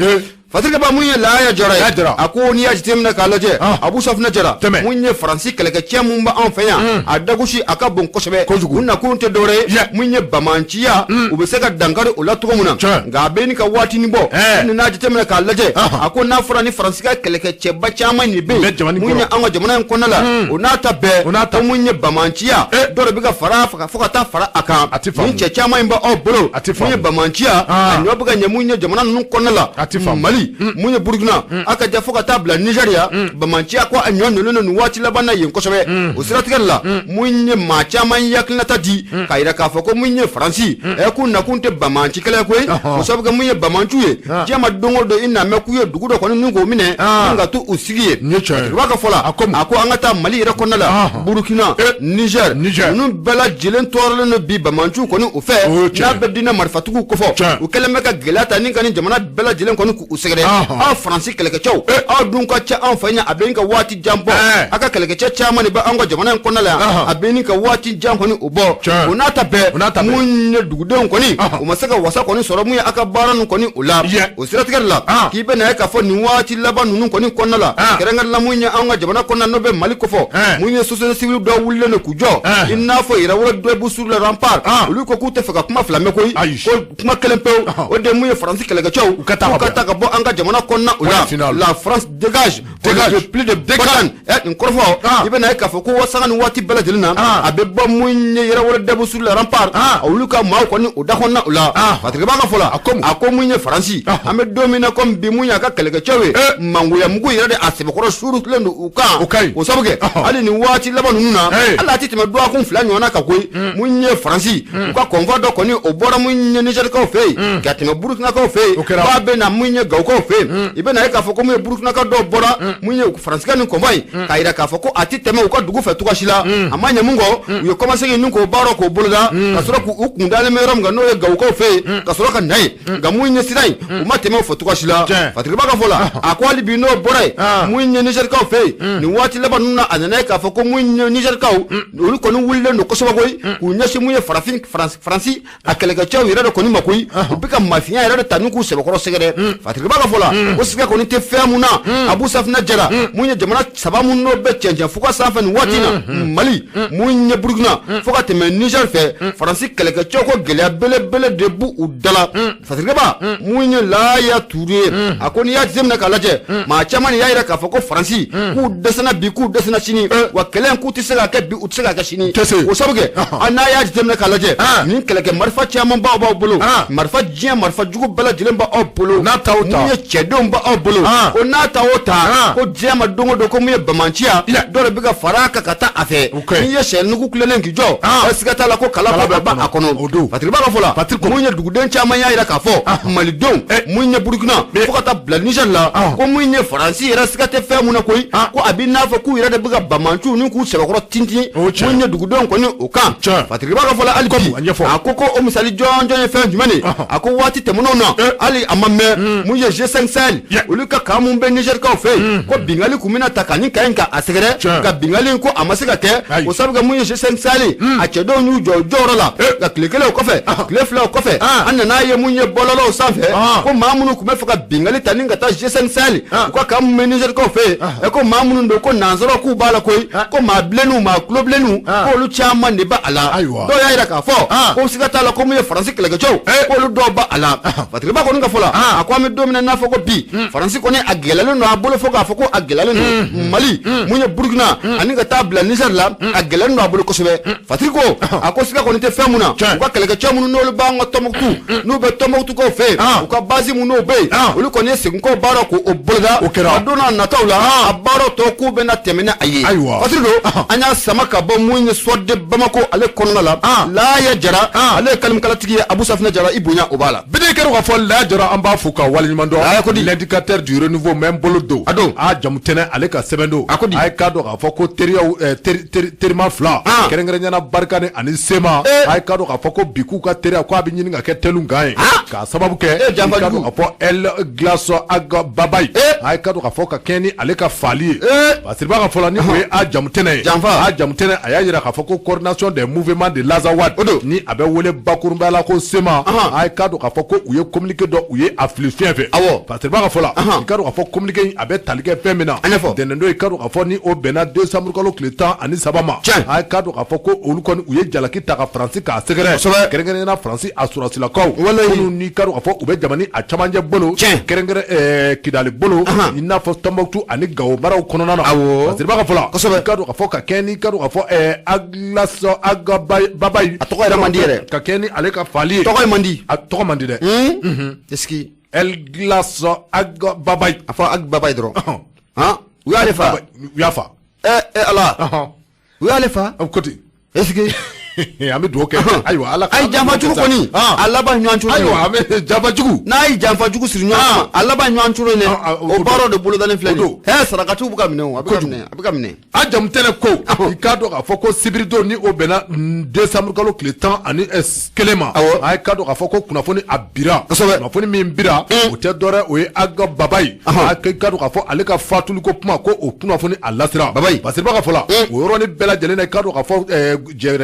Fatirikaba, mun ye Laya Jara ye, a ko n'i y'a jateminɛ k'a lajɛ, Abu Safunɛ Jara, mun ye Faransi kɛlɛkɛcɛ mun bɛ anw fɛ yan, a dagosi a ka bon kosɛbɛ. U nakun tɛ dɔwɛrɛ ye mun ye bamanciya, u bɛ se ka dankari o la cogo min na. Nka a bɛ ni ka waatinin bɔ ni n'a jateminɛ k'a lajɛ, a ko n'a fɔra ni Faransi ka kɛlɛkɛcɛba caman de bɛ yen mun ye an ka jamana in kɔnɔna la, o n'a ta bɛɛ, ko mun ye bamanciya dɔ de bɛ ka fara fo ka taa fara a kan. Ni cɛ caman in b'aw bolo, mun ye bamanciya a ɲɔ bɛ ka ɲɛ mun ye jamana ninnu kɔnɔna la, Mali, mun ye Burukina, a ka ja fo ka taa bila Nizeriya, bamanciya ko a ɲɔ ninnu nin waati laban na yen kosɛbɛ. O siratigɛ la, mun ye maa caman ye hakilinata di k'a yira k'a fɔ ko mun ye Faransi k'u nakun tɛ bamanci kɛlɛ koyi, o sababu kɛ mun ye bamanciw ye diɲɛ ma don o don, i n'a mɛn k'u ye dugu dɔ kɔni ni k'o minɛ ni ka to u sigi ye. Tigiba ka fɔ la, a ko an ka taa Mali yɛrɛ kɔnɔna la, Burukina, Niger, ninnu bɛɛ lajɛlen tɔɔrɔlen don bi bamanciw kɔni o fɛ n'a bɛ diinɛ marifatigiw kofɔ. U kɛlen bɛ ka gɛlɛya ta ni ka ni jamana bɛɛ lajɛlen kɔni k'u sɛgɛrɛ. Aw Faransi kɛlɛkɛcɛw, aw dun ka ca anw fɛ yan, a bɛ ni ka waati jan bɔ, aw ka kɛlɛkɛcɛ caman de bɛ anw ka jamana in kɔnɔna la yan, a bɛ ni ka waati jan kɔni o bɔ. O n'a ta bɛɛ, mun ye dugudenw kɔni u ma se ka wasa kɔni sɔrɔ mun ye aw ka baara ninnu kɔni o la. O siratigɛ de la, k'i bɛ na ye k'a fɔ nin waati laban ninnu kɔni kɔnɔna la, kɛrɛnkɛrɛn la mun ye anw ka jamana kɔnɔna n'o bɛ Mali kofɔ, mun ye société civile dɔw wulilen don k'u jɔ, i n'a fɔ Yɛrɛwolo debout sur le rempart, olu ko k'u tɛ fɛ ka kuma fila mɛn koyi, ko kuma kelen pewu, o de mun ye Faransi kɛlɛkɛcɛw u ka taa ka bɔ an an ka jamana kɔnɔna o la. La France dégage, dégage, plus de Barkhane. Nin kɔrɔfɔ i bɛna ye k'a fɔ ko sanga ni waati bɛɛ lajɛlen na a bɛ bɔ mun ye Yɛrɛwolo debout sur les remparts, olu ka maaw kɔni o da kɔnɔna o la. Patrick b'a ka fɔ la, a ko mun ye Faransi, an bɛ don min na komi bi, mun y'a ka kɛlɛkɛcɛw ye, mangoya mugu yɛrɛ de a sɛbɛkɔrɔ suurulen don u kan. O sabu kɛ hali nin waati laban ninnu na, hali a tɛ tɛmɛ dɔgɔkun 2 ɲɔgɔnna kan koyi, mun ye Faransi u ka convoi dɔ kɔni o bɔra mun ye Nizɛrikaw fɛ yen ka tɛmɛ Burukinakaw fɛ yen, k'a bɛ na mun ye Gawukaw fɛ yen. I bɛna ye k'a fɔ ko mun ye Burukinaka dɔw bɔra mun ye Faransi ka nin convoi in k'a yira k'a fɔ ko a tɛ tɛmɛ u ka dugu fɛ cogoya si la. A ma ɲɛ mun kɔ, u ye kɔmasegin ni k'o baara k'o boloda ka sɔrɔ k'u kun dalen bɛ yɔrɔ min kan, n'o ye Gawukaw fɛ yen, ka sɔrɔ ka na yen. Nka mun ye sira in, u ma tɛmɛ o fɛ cogoya si la. Patrick b'a ka fɔ la, a ko hali bi n'o bɔra yen, mun ye Nizɛrikaw fɛ yen nin waati laban ninnu na, a nana ye k'a fɔ ko mun ye Nizɛrikaw olu kɔni wulilen don kosɛbɛ koyi, k'u ɲɛsin mun ye farafin Faransi a kɛlɛkɛcɛw yɛrɛ de kɔni ma koyi, u bɛ ka mafiya yɛrɛ de ta ni k'u sɛbɛkɔrɔ sɛgɛrɛ. Patrick b'a ka fɔ la, ko siga kɔni tɛ fɛn mun na, Abu Safinɛ Jara, mun ye jamana 3 mun n'o bɛ cɛncɛn fuga sanfɛ nin waati na, Mali, mun ye Burukina, fo ka tɛmɛ Niger fɛ, Faransi kɛlɛkɛcɛw ko gɛlɛya belebele de b'u u da la. Patrick ba mun ye Laya Ture, a ko n'i y'a jateminɛ k'a lajɛ, maa caman de y'a yira k'a fɔ ko Faransi k'u dɛsɛna bi, k'u dɛsɛna sini, wa kɛlɛ in k'u tɛ se k'a kɛ bi, u tɛ se k'a kɛ sini. O sabu kɛ n'a y'a jateminɛ k'a lajɛ, nin kɛlɛkɛ marifa caman b'aw b'aw bolo, marifa diɲɛ marifa jugu bɛɛ lajɛlen b'aw bolo, n'a ta o ta, mun ye cɛdenw b'aw bolo, ko n'a ta o ta, ko diɲɛ ma don o don ko mun ye bamanciya dɔw de bɛ ka fara a kan ka taa a fɛ. N'i ye sɛ nugu kulennen k'i jɔ, siga t'a la ko kala bɛ ban a kɔnɔ. Patrick b'a ka fɔ la, mun ye duguden caman y'a yira k'a fɔ Malidenw, mun ye Burukina, fo ka taa bila Niger la, ko mun ye Faransi yɛrɛ siga tɛ fɛn mun na koyi, ko a b'i n'a fɔ k'u yɛrɛ de bɛ ka bamanciw ni k'u sɛbɛkɔrɔ tintin mun ye dugudenw kɔni o kan. Patrick b'a ka fɔ la hali bi, a ko ko o misali jɔnjɔn ye fɛn jumɛn de, a ko waati tɛmɛnenw na hali a ma mɛn, mun ye G5 Sahel olu ka camp mun bɛ Nizɛrikaw fɛ yen, ko bingali kun bɛna ta ka nin camp in ka a sɛgɛrɛ, nka bingali ko a ma se ka kɛ, o sabu kɛ mun ye G5 Sahel a cɛdenw y'u jɔ jɔyɔrɔ la. Nka tile kelen o kɔfɛ, tile 2 o kɔfɛ, an nana ye mun ye bɔlɔlɔw sanfɛ, ko maa minnu tun bɛ fɛ ka bingali ta ni ka taa G5 Sahel u ka camp mun bɛ Nizɛrikaw fɛ yen, ko maa minnu don ko nansaraw k'u b'a la koyi, ko maa bilenninw, maa tulo bilenninw, k'olu caman de b'a la. Dɔw y'a yira k'a fɔ ko siga t'a la ko mun ye Faransi kɛlɛkɛcɛw, k'olu dɔw b'a la. Patrick ba kɔni ka fɔ la, a ko an bɛ don min na n'a fɔ ko bi, Faransi kɔni a gɛlɛyalen don a bolo, fo k'a fɔ ko a gɛlɛyalen don Mali, mun ye Burukina, ani ka taa bila Niger la, a gɛlɛyalen don a bolo kosɛbɛ. Patrick ko a ko siga kɔni tɛ fɛn mun na, u ka kɛlɛkɛcɛ minnu n'olu b'an ka Tɔnbukutu, n'u bɛ Tɔnbukutukaw fɛ yen, u ka base mun n'o bɛ yen, olu kɔni ye seginko baara k'o boloda. A don n'a nataw la, a baara tɔ k'u bɛna tɛmɛ ni a ye. Patrick don, an y'a sama ka bɔ mun ye Soir de Bamako ale kɔnɔna la. Laya Jara, ale ye kalimakalatigi ye, Abu Safinɛ Jara, i bonya o b'a la. Bide kɛra k'a fɔ Laya Jara, an b'a fo ka waleɲuman dɔn. L'indicateur du renouveau mɛ n bolo don. A don. A jamu tɛnɛ ale ka sɛbɛn don. A ko di. A ye k'a dɔn k'a fɔ ko teriyaw terima 2. Kɛrɛnkɛrɛnnenya Barikani ani Sema. A ye k'a dɔn k'a fɔ ko bi k'u ka teriya ko a bɛ ɲini ka kɛ telu gan ye. K'a sababu kɛ. Janfa jugu. K'a fɔ El Glace Ag Babayi. A ye k'a dɔn k'a fɔ ka kɛɲɛ ni ale ka faali ye. Parce que b'a ka fɔ la ni o ye a jamu tɛnɛ ye. Janfa. A jamu tɛnɛ a y'a yira k'a fɔ ko coordination des mouvements de l'Azawad. O don. Ni a bɛ wele bakurunbaya la ko Sema. A ye k'a dɔn k'a fɔ ko u ye communiqué dɔ u ye a fili fiɲɛ fɛ. Awɔ. Parce que b'a ka fɔ la. I k'a dɔn k'a fɔ communiqué in a bɛ tali kɛ fɛn min na. A ɲɛfɔ. Ntɛnɛn don i k'a dɔn k'a fɔ ni o bɛnna décembre kalo tile 13 ma. Tiɲɛ. A ye k'a dɔn k'a fɔ ko olu kɔni u ye jalaki ta ka Faransi k'a sɛgɛrɛ. Kosɛbɛ. Kɛrɛnkɛrɛnnenya Faransi a sɔrɔsilakaw. Walayi. Minnu ni k'a dɔn k'a fɔ u bɛ jamana a camancɛ bolo. Tiɲɛ. Kɛrɛnkɛrɛn Kidali bolo. I n'a fɔ Tɔnbukutu ani Gawo maraw kɔnɔna na. Awɔ. Parce que b'a ka fɔ la. Kosɛbɛ. I k'a dɔn k'a fɔ ka kɛɲɛ ni k'a dɔn k'a fɔ Aglas Ag Babayi. A tɔgɔ yɛrɛ man di yɛrɛ. Ka kɛɲɛ ni ale ka faali ye. Tɔgɔ ye man di. A tɔgɔ man di dɛ. Est-ce que. El Glace Ag Babayi. A fɔ Ag Babayi dɔrɔn. Han, u y'ale fa. U y'a fa. Ala. U y'ale fa. Ko ten. Est-ce que. An bɛ dugawu kɛ. Ayiwa Ala ka. Ayi janfajugu kɔni. A laban ɲɔgɔn cogo. Ayiwa an bɛ janfajugu. N'a ye janfajugu siri ɲɔgɔn kan, a laban ɲɔgɔn cogo in dɛ. O baaraw de bolodalen filɛ nin ye. Sarakatiw bɛ ka minɛ o, a bɛ ka minɛ, a bɛ ka minɛ. A jamu tɛnɛ ko i k'a dɔn k'a fɔ ko sibiridon ni o bɛnna décembre kalo tile 11 ma. Awɔ. A ye k'a dɔn k'a fɔ ko kunnafoni a bira. Kosɛbɛ. Kunnafoni min bira. O tɛ dɔwɛrɛ o ye Ag Babayi. A k'a dɔn k'a fɔ ale ka fatuli ko kuma ko o kunnafoni a lasira. Babayi. Parce que b'a ka fɔ la. O yɔrɔnin bɛɛ lajɛlen na i k'a dɔn k'a fɔ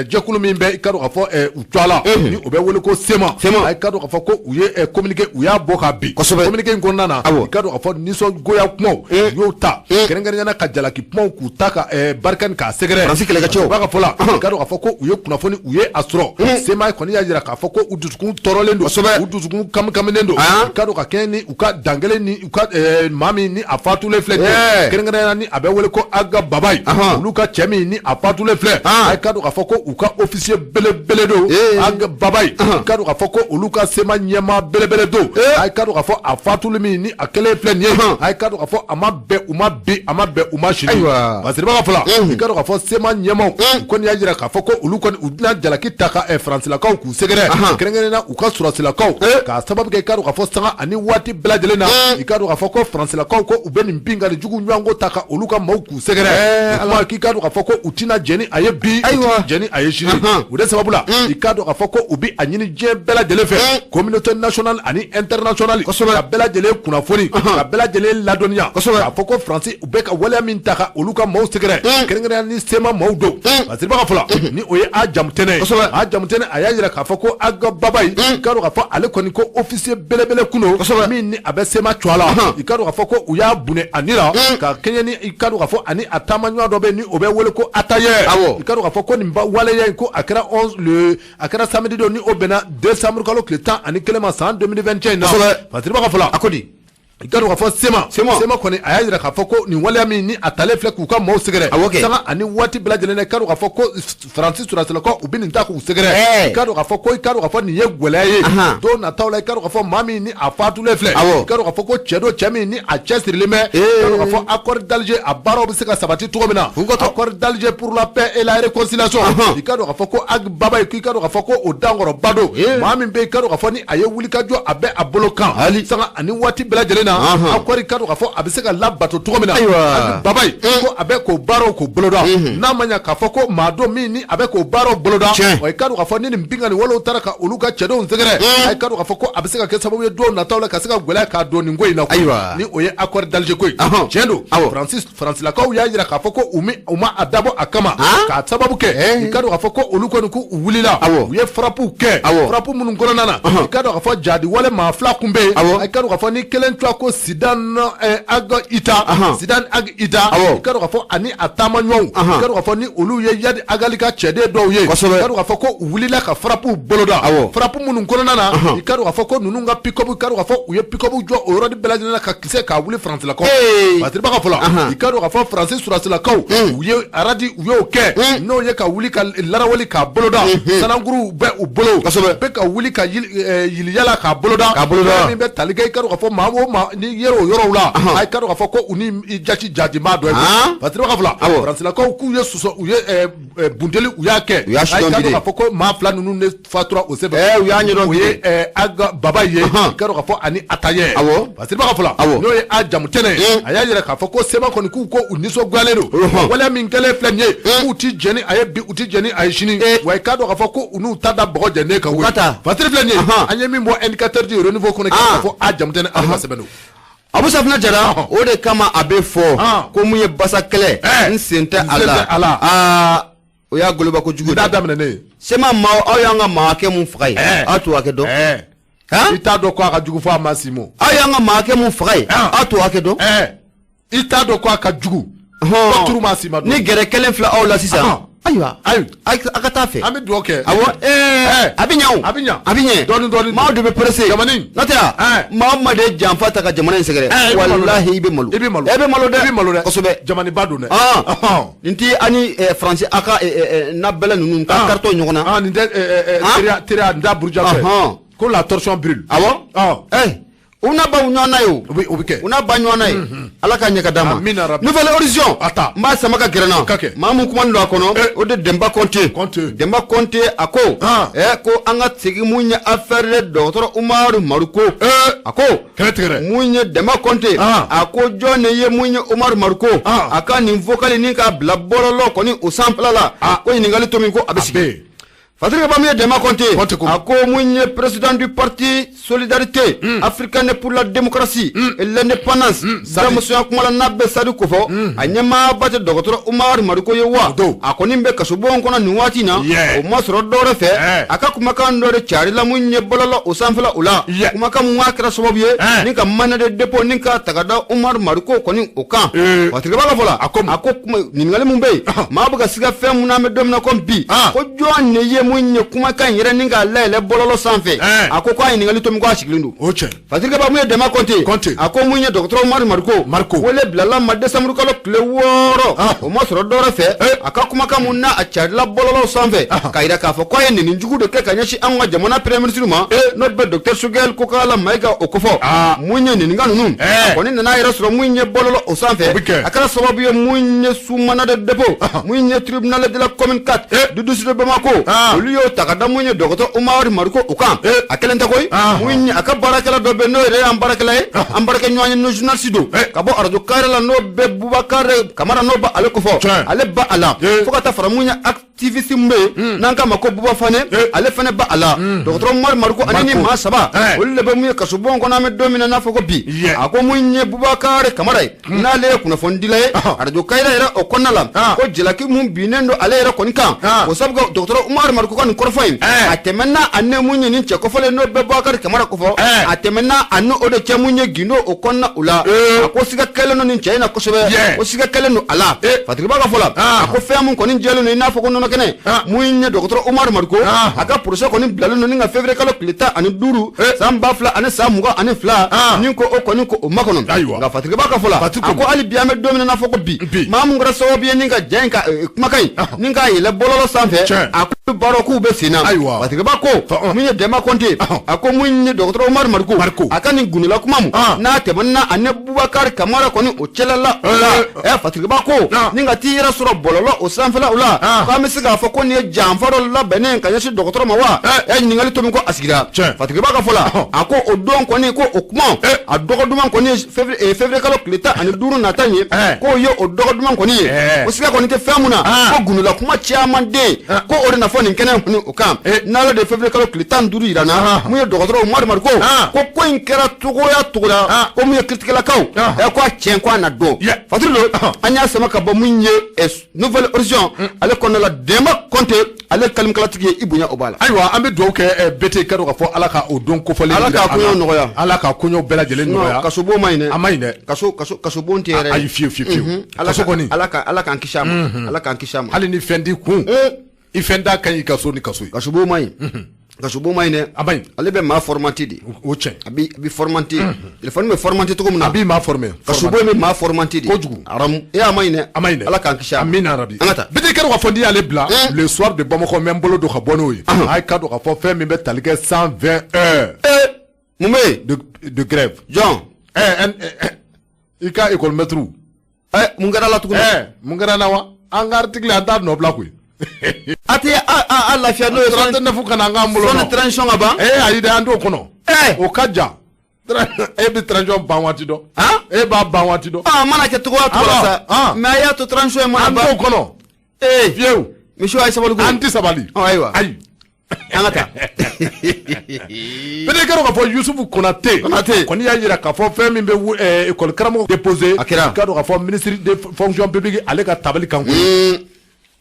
jɛkulu min min bɛ i ka dɔn k'a fɔ u tɔgɔ la ni o bɛ wele ko CMA, a i ka dɔn k'a fɔ ko u ye communiqué u y'a bɔ ka bin. Communiqué in kɔnɔna na, i ka dɔn k'a fɔ nisɔngoya kumaw u y'o ta, kɛrɛnkɛrɛnnenya la ka jalaki kumaw k'u ta ka Barkhane k'a sɛgɛrɛ. Faransi kɛlɛkɛcɛw. U b'a ka fɔ la, i ka dɔn k'a fɔ ko u ye kunnafoni u ye a sɔrɔ. CMA kɔni y'a jira k'a fɔ ko u dusukun tɔɔrɔlen don, u dusukun kamikaminen don, i ka dɔn ka kɛɲɛ ni u ka dankelen ni u ka maa min ni a fatulen filɛ nin ye, kɛrɛnkɛrɛnnenya ni a bɛ wele ko Aga Babayi, olu ka cɛ min ni a fatulen filɛ, a ka dɔn k'a fɔ ko u ka officier belebele don Aga Babayi, i ka dɔn k'a fɔ ko olu ka CMA ɲɛmaa belebele don, a ka dɔn k'a fɔ a fatuli min ni a kɛlen filɛ nin ye, a ka dɔn k'a fɔ a ma bɛn u ma bi, a ma bɛn u ma sini. Fasiriba ka fɔ la, i ka dɔn k'a fɔ CMA ɲɛmaaw u kɔni y'a jira k'a fɔ ko olu kɔni u tɛna jalaki ta ka Faransilakaw k'u sɛgɛrɛ, kɛrɛnkɛrɛnnenya la u ka sɔrɔdasilakaw, k'a sababu kɛ i ka dɔn k'a fɔ sanga ani waati bɛɛ lajɛlen na, i ka dɔn k'a fɔ ko Faransilakaw ko u bɛ nin binkanni jugu ɲɔgɔnko ta ka olu ka maaw k'u sɛgɛrɛ. O kuma k'i ka dɔn k'a fɔ ko u tɛna jɛn ni a ye bi, u tɛna jɛn ni a ye sini. O de sababu la, i ka dɔn k'a fɔ ko u bɛ a ɲini diɲɛ bɛɛ lajɛlen fɛ, communauté nationale ani internationale, ka bɛɛ lajɛlen kunnafoni, ka bɛɛ lajɛlen ladɔnniya k'a fɔ ko Faransi u bɛ ka waleya min ta ka olu ka maaw sɛgɛrɛ, kɛrɛnkɛrɛnnenya ni CMA maaw don. Fasiriba ka fɔ la, ni o ye a jamutɛnɛ ye, a jamutɛnɛ a y'a jira k'a fɔ ko Aga Babayi, i ka dɔn k'a fɔ ale kɔni ko officier belebele kun don min ni a bɛ CMA tɔgɔ la, i ka dɔn k'a fɔ ko u y'a bunɛ a ni la ka kɛɲɛ ni i ka dɔn k'a fɔ ani a taamaɲɔgɔn dɔ bɛ ni o bɛ wele ko Atayɛ. I ka dɔn k'a fɔ ko nin waleya in ko a kɛra 11 le a kɛra samedi don ni o bɛnna décembre kalo tile 11 ma san 2021 in na. Fasiriba ka fɔ la, a ko di? I ka dɔn k'a fɔ CMA kɔni a y'a jira k'a fɔ ko nin waleya min ni a talen filɛ k'u ka maaw sɛgɛrɛ sanga ani waati bɛɛ lajɛlen na, i ka dɔn k'a fɔ ko Faransi sɔrɔdasilakaw u bɛ nin ta k'u sɛgɛrɛ, i ka dɔn k'a fɔ ko i ka dɔn k'a fɔ nin ye gɛlɛya ye don nataw la. I ka dɔn k'a fɔ maa min ni a fatulen filɛ, i ka dɔn k'a fɔ ko cɛ don, cɛ min ni a cɛsirilen bɛ, i ka dɔn k'a fɔ accord d'Alger a baaraw bɛ se ka sabati cogo min na, accord d'Alger pour la paix et la réconciliation, i ka dɔn k'a fɔ ko Ag Babayi, i ka dɔn k'a fɔ ko o dankɔrɔba don, maa min bɛ i ka dɔn k'a fɔ ni a ye wulikajɔ a bɛ a bolo kan sanga ani waati bɛɛ lajɛlen na, accord i ka dɔn k'a fɔ a bɛ se ka labato cogo min na, Ag Babayi ko a bɛ k'o baaraw k'o boloda, n'a ma ɲɛ k'a fɔ ko maa don min ni a bɛ k'o baaraw boloda, wa i ka dɔn k'a fɔ ni nin binkanni walew taara ka olu ka cɛdenw sɛgɛrɛ, a ka dɔn k'a fɔ ko a bɛ se ka kɛ sababu ye don nataw la ka se ka gɛlɛya k'a don nin ko in na, ni o ye accord d'Alger ko ye. Tiɲɛ don, Faransilakaw y'a jira k'a fɔ ko u ma a dabɔ a kama k'a sababu kɛ i ka dɔn k'a fɔ ko olu kɔni k'u wulila, u ye frappe kɛ, frappe minnu kɔnɔna na, i ka dɔn k'a fɔ jadi wale maa fila kun bɛ yen, i ka dɔn k'a fɔ ni kelen tɔgɔ ko Sidan Ag Ita, Sidan Ag Ita, i ka dɔn k'a fɔ ani a taamaɲɔgɔnw, i ka dɔn k'a fɔ ni olu ye Iyad Ag Ghali ka cɛden dɔw ye, i ka dɔn k'a fɔ ko u wulila ka frappe boloda, frappe minnu kɔnɔna na, i ka dɔn k'a fɔ ko ninnu ka pick-up, i ka dɔn k'a fɔ u ye pick-up jɔ o yɔrɔnin bɛɛ lajɛlen na ka kisɛ k'a wuli Faransilakaw. Fasiriba ka fɔ la, i ka dɔn k'a fɔ Faransi sɔrɔdasilakaw u ye aradi u y'o kɛ, n'o ye ka wuli ka laraweli k'a boloda, sanankuruw bɛ u bolo, bɛ ka wuli ka yiliyala k'a boloda, min bɛ tali kɛ i ka dɔn k'a fɔ maa o maa n'i yera o yɔrɔw la, a i ka dɔn k'a fɔ ko u ni i jati jatimaa dɔ ye. Fasiriba ka fɔ la, Faransilakaw k'u ye sɔsɔ, u ye bunteli u y'a kɛ, a i ka dɔn k'a fɔ ko maa fila ninnu de fatura o senfɛ. U y'a ɲɛdɔn. O ye Aga Babayi ye, i ka dɔn k'a fɔ ani Atayɛ. Fasiriba ka fɔ la, n'o ye a jamutɛnɛ ye, a y'a jira k'a fɔ ko CMA kɔni k'u ko u nisɔngoyalen don waleya min kɛlen filɛ nin ye, k'u ti jɛn ni a ye bi, u ti jɛn ni a ye sini, wa i ka dɔn k'a fɔ ko u n'u ta da bɔgɔ jɛlen kan koyi. Fasiri filɛ nin ye, an ye min bɔ indicateur du renouveau kɔnɔ k'a fɔ a jamutɛnɛ ale ka sɛbɛn don. Abu Safinɛ Jara, o de kama a bɛ fɔ ko mun ye basa kɛlɛ, n sen tɛ a la. Aa, o y'a goloba kojugu ye. I t'a daminɛ ne ye. CMA maaw, aw y'an ka maa hakɛ mun faga ye, aw t'o hakɛ dɔn. I t'a dɔn ko a ka jugu fo a ma si mɔ. Aw y'an ka maa hakɛ mun faga ye, aw t'o hakɛ dɔn. I t'a dɔn ko a ka jugu. Ko turu ma si ma dɔn. Ni gɛrɛ kelen filɛ aw la sisan. Ayiwa, a ka taa fɛ. An bɛ dugawu kɛ. Awɔ, a bɛ ɲɛ o. A bɛ ɲɛ. A bɛ ɲɛ. Dɔɔni dɔɔni. Maaw de bɛ pressé. Jamani. N'o tɛ maa o maa de ye janfa ta ka jamana in sɛgɛrɛ. Walahi i bɛ malo. I bɛ malo. E bɛ malo dɛ. I bɛ malo dɛ. Kosɛbɛ. Jamaniba don dɛ. Nin ti ani Faransi a ka nabɛlɛ ninnu ka karitɔ ɲɔgɔn na. Nin tɛ teriya nin t'a buruja fɛ. Ko la torsion brûle. Awɔ. U n'a ba ɲɔgɔn na ye o. O bɛ kɛ. U n'a ba ɲɔgɔn na ye. Ala ka ɲɛ ka d'a ma. Amina rabi. Nouvelle Horizon. A ta. N b'a sama ka gɛrɛ n na. Ka kɛ. Maa mun kumanen don a kɔnɔ. O de Denba Kɔnte. Kɔnte. Denba Kɔnte a ko. Ko an ka segin mun ye affaire de dɔgɔtɔrɔ Umaru Mariko. A ko. Kɛlɛ tigɛrɛ. Mun ye Denba Kɔnte. A ko jɔn de ye mun ye Umaru Mariko. A ka nin vocal nin k'a bila bɔlɔlɔ kɔni o sanfɛla la. Ko ɲininkali to min ko a bɛ sigi. Patrick Bamiye Dema Conté, a ko mun ye président du parti Solidarité africaine pour la démocratie et l'indépendance, Siramusoya kuma la n'a bɛ Sadi kofɔ, a ɲɛmaaba tɛ dɔgɔtɔrɔ Umaru Mariko ye wa, a kɔni bɛ kasobon kɔnɔ nin waati in na, o ma sɔrɔ dɔwɛrɛ fɛ, a ka kumakan dɔ de carila mun ye bɔlɔlɔ o sanfɛla o la, kumakan mun kɛra sababu ye ni ka mandat de dépôt ni ka ta ka da Umaru Mariko kɔni o kan. Patrick b'a ka fɔ la, a ko ɲininkali mun bɛ yen, maa bɛ ka siga fɛn mun na an bɛ don min na komi bi, ko jɔn de ye mun ye kumakan yɛrɛ ni k'a layɛlɛ bɔlɔlɔ sanfɛ? A ko k'a ɲininkali to min ko a sigilen don. Patrick Ba mun ye Dema Conté, a ko mun ye dɔgɔtɔrɔ Umaru Mariko wele bilala ma décembre kalo tile 6, o ma sɔrɔ dɔwɛrɛ fɛ, a ka kumakan mun n'a a carila bɔlɔlɔ sanfɛ k'a yira k'a fɔ k'a ye nɛni jugu de kɛ ka ɲɛsin anw ka jamana premier ministre ma, n'o bɛ docteur Choguel Kokalla Maïga o kofɔ. Mun ye ɲininka ninnu, a kɔni nana yɛrɛ sɔrɔ mun ye bɔlɔlɔ o sanfɛ, a kɛra sababu ye mun ye sous mandat de dépôt, mun ye tribunal de la commune 4 du district de Bamako, olu y'o ta ka da mun ye dɔgɔtɔrɔ Umaru Mariko o kan. A kelen tɛ koyi, mun ye a ka baarakɛla dɔ bɛ n'o yɛrɛ y'an baarakɛla ye, an baarakɛɲɔgɔn ye n'o journaliste don ka bɔ arajo Kayira la, n'o bɛ Bubakar Kamara, n'o bɛ ale kofɔ, ale ba a la, fo ka taa fara mun ye activiste min bɛ yen n'an k'a ma ko Buba Fane, ale fana ba a la. Dɔgɔtɔrɔ Umaru Mariko ani ni maa 3, olu de bɛ mun ye kasobon kɔnɔ an bɛ don min na n'a fɔ ko bi. A ko mun ye Bubakar Kamara ye, n'ale ye kunnafonidila ye arajo Kayira yɛrɛ o kɔnɔna la, ko jalaki mun binnen don ale yɛrɛ kɔni kan, o sabu dɔgɔtɔrɔ Umaru Mariko ka nin kɔrɔfɔ in, a tɛmɛna a ne mun ye nin cɛ kɔfɔlen n'o bɛ Bubakar Kamara kofɔ, a tɛmɛna a n'o de cɛ mun ye gindo o kɔnɔna o la. A ko siga kɛlen don nin cɛ in na kosɛbɛ, ko siga kɛlen don a la. Patrick Ba ka fɔ la, a ko fɛn mun kɔni jɛlen don i n'a fɔ ko nɔnɔ kɛnɛ, mun ye dɔgɔtɔrɔ Umaru Mariko a ka procès kɔni bilalen don ni ka février kalo tile 15 san 2022, ni ko o kɔni ko o makɔnɔ. Nka Patrick Ba ka fɔ la, a ko hali bi an bɛ don min na n'a fɔ ko bi, maa mun kɛra sababu ye ni ka ja in ka kumakan in ni k'a yɛlɛ bɔlɔlɔ sanfɛ, a ko baaraw k'u bɛ sen na. Patrick Ba ko mun ye Dema Conté, a ko mun ye dɔgɔtɔrɔ Umaru Mariko a ka nin gundola kuma mun n'a tɛmɛna ani Bubakar Kamara kɔni o cɛla la o la. Patrick Ba ko ni ka t'i yɛrɛ sɔrɔ bɔlɔlɔ o sanfɛla o la, k'an bɛ se k'a fɔ ko nin ye janfa dɔ labɛnnen ka ɲɛsin dɔgɔtɔrɔ ma wa? Ɲininkali to min ko a sigira. Patrick Ba ka fɔ la, a ko o don kɔni ko o kuma a dɔgɔ duman kɔni ye février kalo tile 15 nata ye, k'o ye o dɔgɔ duman kɔni ye, o siga kɔni tɛ fɛn mun na, ko gundola kuma caman den ko o de na fɔ nin kɛnɛ kɔni o kan, n'ale de février kalo tile 15 yira na, mun ye dɔgɔtɔrɔ Umaru Mariko ko in kɛra cogoya cogoya, ko mun ye kiritigɛlakaw ko a tiɲɛ ko a na dɔn. Patrick don an y'a sama ka bɔ mun ye Nouvelle Horizon ale kɔnɔna la, Dema Conté ale kalimakalatigi ye, i bonya o b'a la. Ayiwa an bɛ dugawu kɛ BT ka dɔn k'a fɔ Ala ka o don kofɔlen, Ala k'a koɲɛw nɔgɔya, Ala k'a koɲɛw bɛɛ lajɛlen nɔgɔya. Kasobon ma ɲi dɛ, a ma ɲi dɛ, kasobon tɛ yɛrɛ, ayi fiyewu fiyewu fiyewu, kaso kɔni Ala k'an kisi a ma, Ala k'an kisi a ma. Hali ni fɛn t'i kun, i fɛn t'a ka ɲi i ka so ni kaso ye. Kasobon ma ɲi, kasobon ma ɲi dɛ, a ma ɲi. Ale bɛ maa formaté de, o tiɲɛ, a bɛ formaté, téléphone bɛ formaté cogo min na, a b'i maa formé, kasobon bɛ maa formaté de kojugu. Aramu e a ma ɲi dɛ, a ma ɲi dɛ, Ala k'an kisi a ma. Amina rabi. An ka taa. BT kɛra k'a fɔ n'i y'ale bila le soir de Bamakɔ, n bɛ n bolo don ka bɔ n'o ye. A ye ka dɔn k'a fɔ fɛn min bɛ tali kɛ 120 heures. Mun bɛ yen? De grève. Jɔn? I ka école maître. Mun kɛra la tuguni? Mun kɛra la wa? An ka article an t'a nɔ bila koyi. A tɛ a lafiya n'o ye 39 ka na an k'an bolo. Sɔnni transition ka ban. Ayi dɛ, an t'o kɔnɔ. O ka jan. E bɛ transition ban waati dɔn. E b'a ban waati dɔn. A mana kɛ cogoya cogo la sa. Mais a y'a to transition in mana ban. An t'o kɔnɔ. Fiyewu. Misiw a ye sabali koyi. An tɛ sabali. Ayiwa. Ayi. An ka taa. BT kɛra k'a fɔ Yusufu Konate. Konate. Kɔni y'a jira k'a fɔ fɛn min bɛ école karamɔgɔ déposé. A kɛra. K'a dɔn k'a fɔ ministre de fonction publique ale ka tabali kan koyi.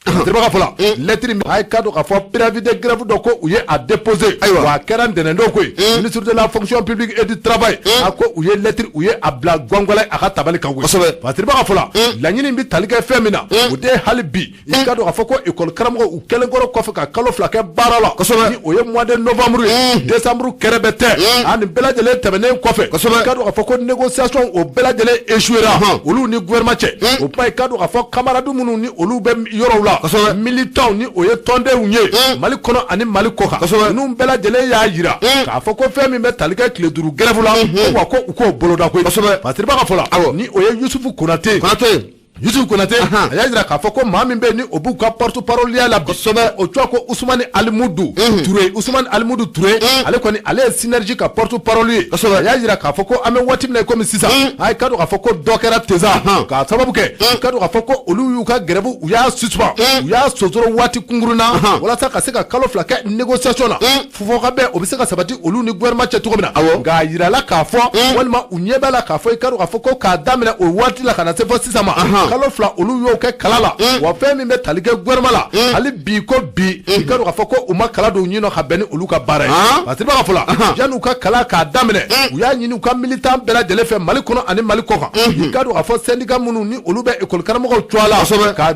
Patrick ka fɔ la, lettre min a ye ka dɔn k'a fɔ préavis de grève dɔ ko u ye a déposé. Ayiwa. Wa a kɛra ntɛnɛn don koyi. Ministre de la fonction publique et du travail, a ko u ye lettre u ye a bila gɔngɔlɛ a ka tabali kan koyi. Kosɛbɛ. Patrick ka fɔ la, laɲini bɛ tali kɛ fɛn min na, o de ye hali bi i ka dɔn k'a fɔ ko école karamɔgɔ u kɛlen kɔrɔ kɔfɛ ka kalo 2 kɛ baara la. Kosɛbɛ. Ni o ye mois de novembre ye, décembre kɛrɛ bɛ tɛ. A nin bɛɛ lajɛlen tɛmɛnen kɔfɛ. Kosɛbɛ. I ka dɔn k'a fɔ ko négociation o bɛɛ lajɛlen échouera. Olu ni gouvernement cɛ. O kuma i ka dɔn k'a fɔ camarades minnu ni olu bɛ yɔrɔw la. Kosɛbɛ. Militants ni o ye tɔndenw ye Mali kɔnɔ ani Mali kɔ kan. Kosɛbɛ. Ninnu bɛɛ lajɛlen y'a jira k'a fɔ ko fɛn min bɛ tali kɛ tile 5 grève la, ko wa ko u k'o boloda koyi. Kosɛbɛ. Patrick ka fɔ la, Awɔ. ni o ye Yusufu Konate. Konate. Yusuf Konate a y'a jira k'a fɔ ko maa min bɛ yen ni o b'u ka porte-parole ya la kosɛbɛ, o tɔgɔ ko Usumani Alimudu Ture. Usumani Alimudu Ture, ale kɔni, ale ye Synergie ka porte-parole ye. A y'a jira k'a fɔ ko an bɛ waati min na i komi sisan, a ye ka dɔn k'a fɔ ko dɔ kɛra ten sa, k'a sababu kɛ i ka dɔn k'a fɔ ko olu y'u ka grève, u y'a suspend, u y'a sonsoro waati kunkurun na, walasa ka se ka kalo 2 kɛ négociation na, fɔkabɛn o bɛ se ka sabati olu ni gouvernement cɛ cogo min na. Nka a yirala k'a fɔ, walima u ɲɛ b'a la k'a fɔ, i ka dɔn k'a fɔ ko k'a daminɛ o waati la ka na se fɔ sisan ma, kalo 2 olu y'o kɛ kala la. Wa fɛn min bɛ tali kɛ gouvernement la hali bi, ko bi i ka dɔn k'a fɔ ko u ma kala don ɲin nɔ ka bɛn ni olu ka baara ye. Parce que b'a fɔ la, yanni u ka kala k'a daminɛ, u y'a ɲini u ka militant bɛɛ lajɛlen fɛ Mali kɔnɔ ani Mali kɔkan, i ka dɔn k'a fɔ syndicat minnu ni olu bɛ école karamɔgɔw cogoya la, ka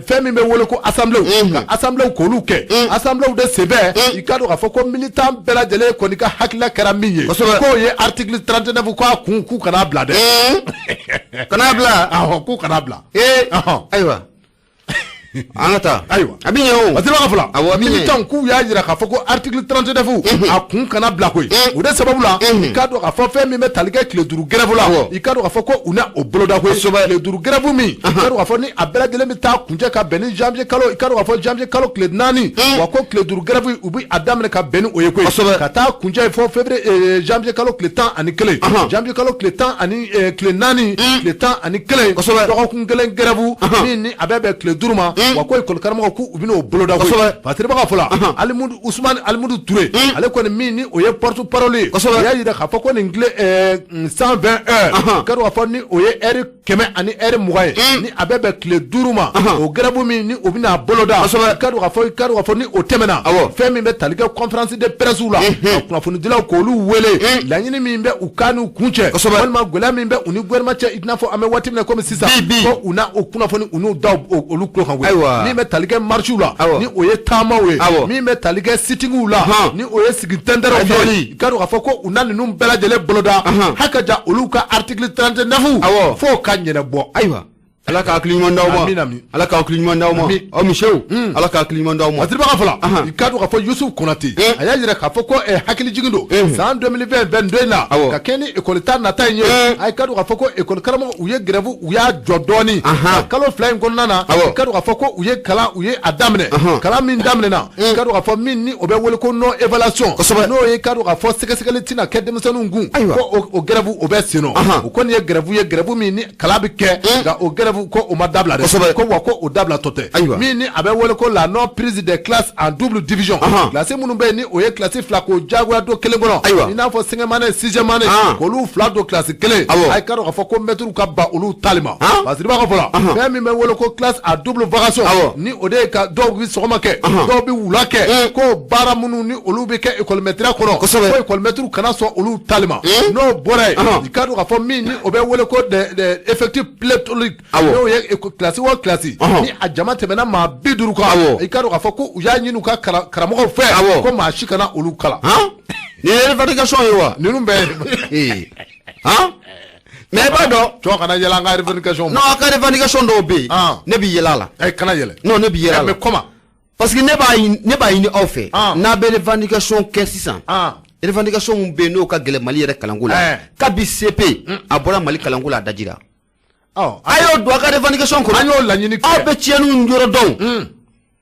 fɛn min bɛ wele ko assemblée, ka assemblée k'olu kɛ. Assemblée de senfɛ, i ka dɔn k'a fɔ ko militant bɛɛ lajɛlen kɔni ka hakilila kɛra min ye, k'o ye article 39, k'a kun k'u kana bila dɛ. Kana bila. Awɔ, k'u kana bila. Ee, ayiwa, an ka taa. Ayiwa. A bɛ ɲɛ o. Parce que b'a fɔ Awɔ, a bɛ ɲɛ. Militant k'u y'a jira k'a fɔ ko article 39, a kun kana bila koyi. O de sababu la, i ka dɔn k'a fɔ fɛn min bɛ tali kɛ tile 5 grève la, i ka dɔn k'a fɔ ko u na o boloda koyi. Tile 5 grève min, i ka dɔn k'a fɔ ni a bɛɛ lajɛlen bɛ taa kuncɛ ka bɛn ni janvier kalo, i ka dɔn k'a fɔ janvier kalo tile 4. Wa ko tile 5 grève, u bɛ a daminɛ ka bɛn ni o ye koyi, ka taa kuncɛ fɔ février, janvier kalo tile 11, janvier kalo tile tan ani tile 4, tile 11, dɔgɔkun kelen grève min ni a bɛ bɛn tile 5 ma. Wa ko école karamɔgɔ k'u bɛn'o boloda koyi. Parce que b'a fɔ la, Alimudu, Usumani Alimudu Ture, ale kɔni min ni o ye porte parole ye, o y'a jira k'a fɔ ko nin tile 120 heures, ka dɔn k'a fɔ ni o ye heure 100 ani heure 20 ye, ni a bɛ bɛn tile 5 ma, o grève min ni o bɛna boloda, i ka dɔn k'a fɔ, i ka dɔn k'a fɔ ni o tɛmɛna, fɛn min bɛ tali kɛ conférence de presse la, ka kunnafonidilaw k'olu wele, laɲini min bɛ u kan n'u kun cɛ, walima gɛlɛya min bɛ u ni gouvernement cɛ, i n'a fɔ an bɛ waati min na komi sisan, ko u na o kunnafoni, u n'u da olu tulo kan koyi. Min bɛ tali kɛ marche la, ni o ye taamaw ye, min bɛ tali kɛ sitting la, ni o ye sigi tɛntɛrɛw ye, i ka dɔn k'a fɔ ko u na ninnu bɛɛ lajɛlen boloda hakaja olu ka article 39 f'o ka ɲɛnabɔ. Ayiwa, Ala ka hakili ɲuman d'aw ma. Amina, amin. Ala ka hakili ɲuman d'aw ma. Amin. Aw misiw, Ala ka hakili ɲuman d'aw ma. A teribaga fɔlɔ, i ka dɔn k'a fɔ Yusuf Konate, a y'a jira k'a fɔ ko hakili jigin don san 2020 22 in na, ka kɛ ni école ta nata in ye, a ye ka dɔn k'a fɔ ko école karamɔgɔ u ye grève, u y'a jɔ dɔɔni ka kalo 2 in kɔnɔna na. I ka dɔn k'a fɔ ko u ye kalan, u ye a daminɛ, kalan min daminɛna, i ka dɔn k'a fɔ min ni o bɛ wele ko non évaluation, n'o ye i ka dɔn k'a fɔ sɛgɛsɛgɛli tɛna kɛ denmisɛnninw kun, ko o grève o bɛ sen nɔ. O kɔni ye grève ye, grève min ni kalan bɛ kɛ, nka o grève ko o ma dabila dɛ. Ko wa ko o dabila tɔ tɛ. Min ni a bɛ wele ko la non prise des classes en double division, classe minnu bɛ yen ni o ye classe fila k'o diyagoya don kelen kɔnɔ, i n'a fɔ cinquième année, sixième année, k'olu fila don classe kelen, a ye ka dɔn k'a fɔ ko maître ka ban olu tali ma. Parce que i b'a ka fɔ la, fɛn min bɛ wele ko classe à double vacation, ni o de ye ka dɔw bɛ sɔgɔma kɛ, dɔw bɛ wula kɛ, ko baara minnu ni olu bɛ kɛ école maître kɔnɔ, ko école maître kana sɔn olu tali ma. N'o bɔra yen, i ka dɔn k'a fɔ min ni o bɛ wele ko des effectifs pléthoriques, n'o ye classe o classe ni a jama tɛmɛna maa 50 kan, i ka dɔn k'a fɔ ko u y'a ɲini u ka karamɔgɔw fɛ ko maa si kana olu kalan. Nin ye revendication ye wa? Ninnu bɛɛ. Han, mais i b'a dɔn. Cɔ, kana yɛlɛ an ka revendication ma. Non, a ka revendication dɔw bɛ yen, ne bɛ yɛlɛ a la. Ɛ, kana yɛlɛ. Non, ne bɛ yɛlɛ a la. Mais comment? Parce que ne b'a ɲini aw fɛ, n'a bɛ revendication kɛ sisan, revendication min bɛ yen n'o ka gɛlɛn Mali yɛrɛ kalanko la, kabi CP a bɔra Mali kalanko la, a dajira, a y'o don a ka revendication kɔnɔ. An y'o laɲini kɛ. Aw bɛ tiɲɛniw yɔrɔ dɔn,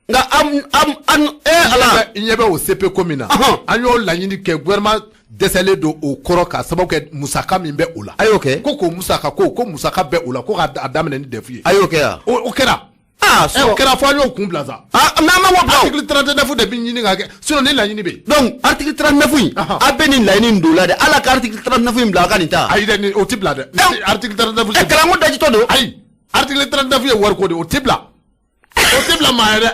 nka an ala. I ɲɛ bɛ o CP ko min na, an y'o laɲini kɛ, gouvernement dɛsɛlen don o kɔrɔ k'a sababu kɛ musaka min bɛ o la. A y'o kɛ. Ko k'o musaka ko musaka bɛ o la, ko k'a daminɛ ni DEF ye. A y'o kɛ yan. O kɛra. Ah. O kɛra fɔ an y'o kun bila sa. Ah, mais an ma o bila o. Article 39 de bɛ ɲini ka kɛ, sinon ni laɲini bɛ yen. Donc article 39 in, a bɛ nin laɲini in don la dɛ, ala ka article 39 in bila a ka nin ta. Ayi dɛ, o tɛ bila dɛ. Article 39. Ɛ, kalanko dajitɔ don. Ayi, article 39 ye wariko de ye, o tɛ bila. O tɛ bila maa ye dɛ.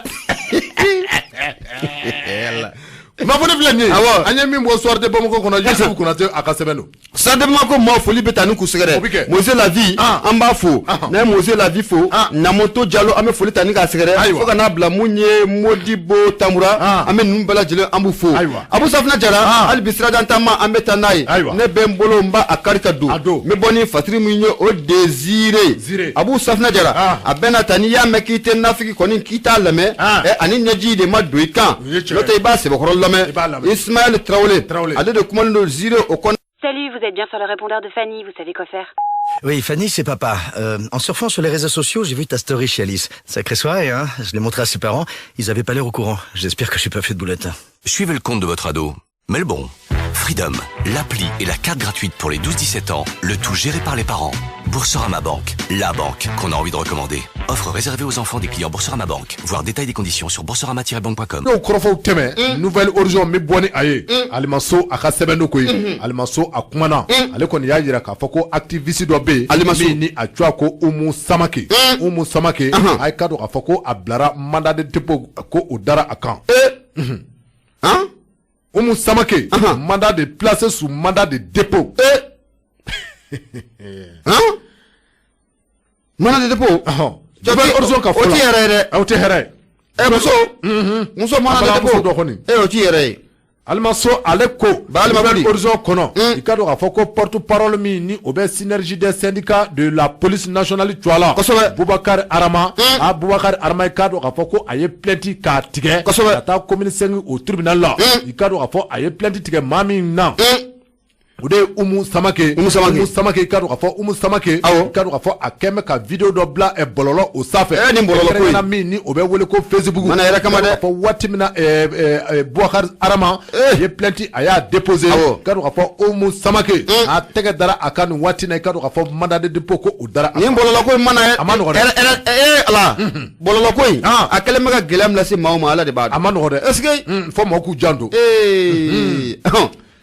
Kunnafoni filɛ nin ye. An ye min bɔ Soir de Bamako kɔnɔ, Yusufu Konate a ka sɛbɛn don. Soir de Bamako maaw, foli bɛ taa ni k'u sɛgɛrɛ. O bɛ kɛ. Mose la vie, an b'a fo. N'an ye Mose la vie fo, Namoto Jalo, an bɛ foli ta ni k'a sɛgɛrɛ. Fo ka n'a bila mun ye Modibo Tamura, an bɛ ninnu bɛɛ lajɛlen, an b'u fo. Abu Safina Jara, hali bi sirajan taama, an bɛ taa n'a ye. Ne bɛ n bolo, n b'a a kari ka don. A don. N bɛ bɔ ni fatiri min ye, o Désiré. Zire. Abu Safina Jara, a bɛ na ta, n'i y'a mɛn k'i tɛ nafigi kɔni k'i t'a lamɛn, ani ɲɛji de ma don i kan. O ye tiɲɛ ye. N'o tɛ, i b'a sɛbɛkɔrɔ lamɛn. I b'a lamɛn. Ismaël Traoré, Traoré. ale de kumalen don Zire o kɔnɔ. Salut, vous êtes bien sur le répondeur de Fanny, vous savez quoi faire. Oui, Fanny, c'est papa. En surfant sur les réseaux sociaux, j'ai vu ta story chez Alice. Sacrée soirée, hein? Je l'ai montré à ses parents. Ils avaient pas l'air au courant. J'espère que j'ai pas fait de boulette. Suivez le compte de votre ado. Mais le bon. Freedom, l'appli et la carte gratuite pour les 12-17 ans, le tout géré par les parents. Boursorama Banque, la banque qu'on a envie de recommander. Offre réservée aux enfants des clients Boursorama Banque. Voir détail des conditions sur boursorama-banque.com. N'o kɔrɔfɔw tɛmɛ, Nouvel Horizon bɛ bɔ ni a ye. Alimaso a ka sɛbɛn do koyi. Alimaso a kumana, ale kɔni y'a jira k'a fɔ ko activiste dɔ bɛ yen Alimaso min ni a tɔgɔ ko Umu Samake. Umu Samake, a ye k'a dɔn k'a fɔ ko a bilara mandat de dépôt, ko o dara a kan. Hein? Umu Samake, mandat de placé sous mandat de dépôt. Hein? Mandat de dépôt. Nouvel Horizon ka fɔ O la. ti yɛrɛ ye dɛ. O tɛ hɛrɛ ye. Muso. Muso mandat de Balimamuso dépôt. dɔ kɔni. O ti yɛrɛ ye. Alimaso ale ko Ba Alima Nouvel Boli. Horizon kɔnɔ, i ka dɔn k'a fɔ ko porte parole min ni o bɛ synergie des syndicats de la police nationale tɔgɔ la. Boubacar Arama. A Boubacar Arama, i ka dɔn k'a fɔ ko a ye plainte k'a tigɛ. Ka taa commune 5 o tribunal la. I ka dɔn k'a fɔ a ye plainte tigɛ maa min na, o de ye Umu Samake. Umu Samake. Umu Samake, i ka dɔn k'a fɔ Umu Samake. I ka dɔn k'a fɔ a kɛn bɛ ka vidéo dɔ bila bɔlɔlɔ o sanfɛ. Nin bɔlɔlɔ ko in. Kɛrɛnkɛrɛnnenya min ni o bɛ wele ko Facebook. Mana yɛrɛ kama dɛ. I ka dɔn k'a fɔ waati min na Boubacar Arama ye plainte a y'a déposé. I ka dɔn k'a fɔ Umu Samake a tɛgɛ dara a kan nin waati in na, i ka dɔn k'a fɔ mandat de dépôt ko o dara a Nin kan. bɔlɔlɔ ko in mana A ma nɔgɔn dɛ. Ala. Bɔlɔlɔ ko in. A kɛlen bɛ ka gɛlɛya min lase maaw ma, Ala de b'a dɔn. A ma nɔgɔn dɛ. Est ce que. Fɔ maaw k'u janto.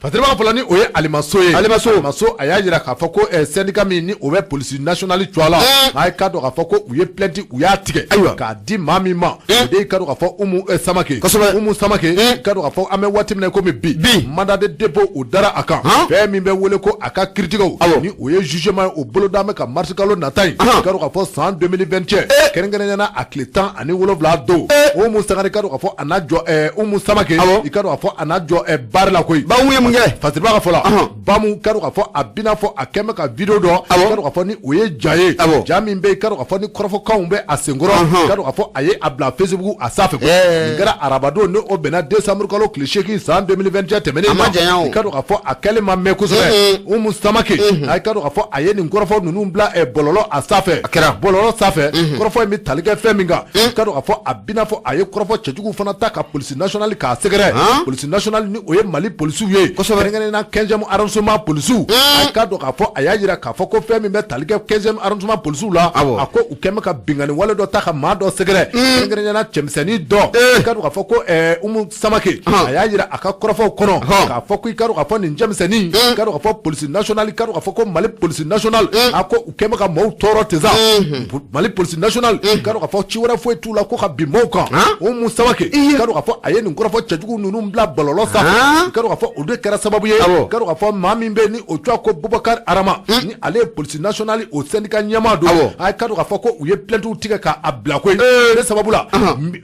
Fasiriba ka fɔ la ni o ye Alimaso ye. Alimaso. Alimaso a y'a jira k'a fɔ ko syndicat min ni o bɛ police nationale tɔgɔ la. A ye k'a dɔn k'a fɔ ko u ye plainte u y'a tigɛ. Ayiwa. K'a di maa min ma. O de ye k'a dɔn k'a fɔ Umu Samake. Umu Samake, k'a dɔn k'a fɔ an bɛ waati min na komi bi. Bi. Mandat de dépôt o dara a kan. Fɛn min bɛ wele ko a ka kiiritigɛw. Ni o ye jugement ye, o bolo da bɛ ka mars kalo nata in. K'a dɔn k'a fɔ san 2021. Kɛrɛnkɛrɛnnenya la a tile 17 don. Umu Sangare, k'a dɔn k'a fɔ a n'a jɔ Umu Samake. I k'a dɔn k'a fɔ a n'a jɔ baara la koyi. Bamu ye mun kɛ? Fasiriba ka fɔ la, Bamu k'a dɔn k'a fɔ a bɛna fɔ a kɛn bɛ ka vidéo dɔ. K'a dɔn k'a fɔ ni o ye ja ye. Ja min bɛ yen, k'a dɔn k'a fɔ ni kɔrɔfɔkanw bɛ a senkɔrɔ. K'a dɔn k'a fɔ a ye a bila Facebook a sanfɛ. Nin kɛra arabadon ni o bɛnna décembre kalo tile 8 san 2021 tɛmɛnen A ma janya o. I k'a dɔn k'a fɔ a kɛlen ma mɛn kosɛbɛ. Umu Samake, a k'a dɔn k'a fɔ a ye nin kɔrɔfɔ ninnu bila bɔlɔlɔ a sanfɛ. A kɛra. Bɔlɔlɔ sanfɛ. Kɔrɔfɔ in bɛ tali kɛ fɛn min kan. K'a dɔn k'a fɔ a bɛna fɔ a ye kɔrɔfɔ cɛjuguw fana ta ka police nationale k'a sɛgɛrɛ. Police nationale ni o ye Mali polisiw ye. Kɛrɛnkɛrɛnnenya la 15e arrondissement polisiw. A k'a dɔn k'a fɔ a y'a jira k'a fɔ ko fɛn min bɛ tali kɛ 15e arrondissement polisiw la. A ko u kɛn bɛ ka binkanni wale dɔ ta ka maa dɔ sɛgɛrɛ. Kɛrɛnkɛrɛnnenya la cɛmisɛnnin dɔ. I k'a dɔn k'a fɔ ko Umu Samake. A y'a jira a ka kɔrɔfɔw kɔnɔ. K'a fɔ ko i k'a dɔn k'a fɔ nin cɛmisɛnnin. I k'a dɔn k'a fɔ police nationale, i k'a dɔn k'a fɔ ko Mali police nationale. A ko u kɛn bɛ ka maaw tɔɔrɔ ten sa. Mali police nationale. I k'a dɔn k'a fɔ ci wɛrɛ foyi t'u la ko ka bin maaw kan. Umu Samake. I k'a dɔn k'a fɔ a ye nin kɔrɔfɔ cɛjugu ninnu bila bɔlɔlɔ sanfɛ. I k'a dɔn k'a fɔ o de kɛra sababu ye. I k'a dɔn k'a fɔ maa min bɛ yen ni o tɔgɔ ko Boubacar Arama. Ni ale ye police nationale o syndicat ɲɛmaa don. A k'a dɔn k'a fɔ ko u ye plainte tigɛ k'a bila koyi. O de sababu la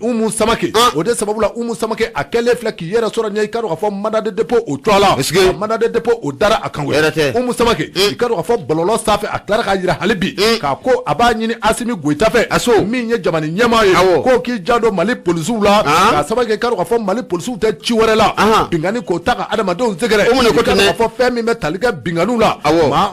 Umu Samake. O de sababu la Umu Samake a kɛlen filɛ k'i yɛrɛ sɔrɔ ɲɛ, i k'a dɔn k'a fɔ mandat de dépôt o tɔgɔ la. Mandat de dépôt o dara a kan koyi. Umu Samake, i k'a dɔn k'a fɔ bɔlɔlɔ sanfɛ a tilara k'a jira hali bi. K'a ko a b'a ɲini Asimi Goyita fɛ. Min ye jamana ɲɛmaa ye. K'o k'i janto Mali polisiw la. K'a sababu kɛ, i k'a dɔn k'a fɔ Mali polisiw tɛ ci wɛrɛ la. Binkanni k'o ta ka adamadenw sɛgɛrɛ. Umu de ko I k'a ten dɔn dɛ. k'a fɔ fɛn min bɛ tali kɛ binkanniw la.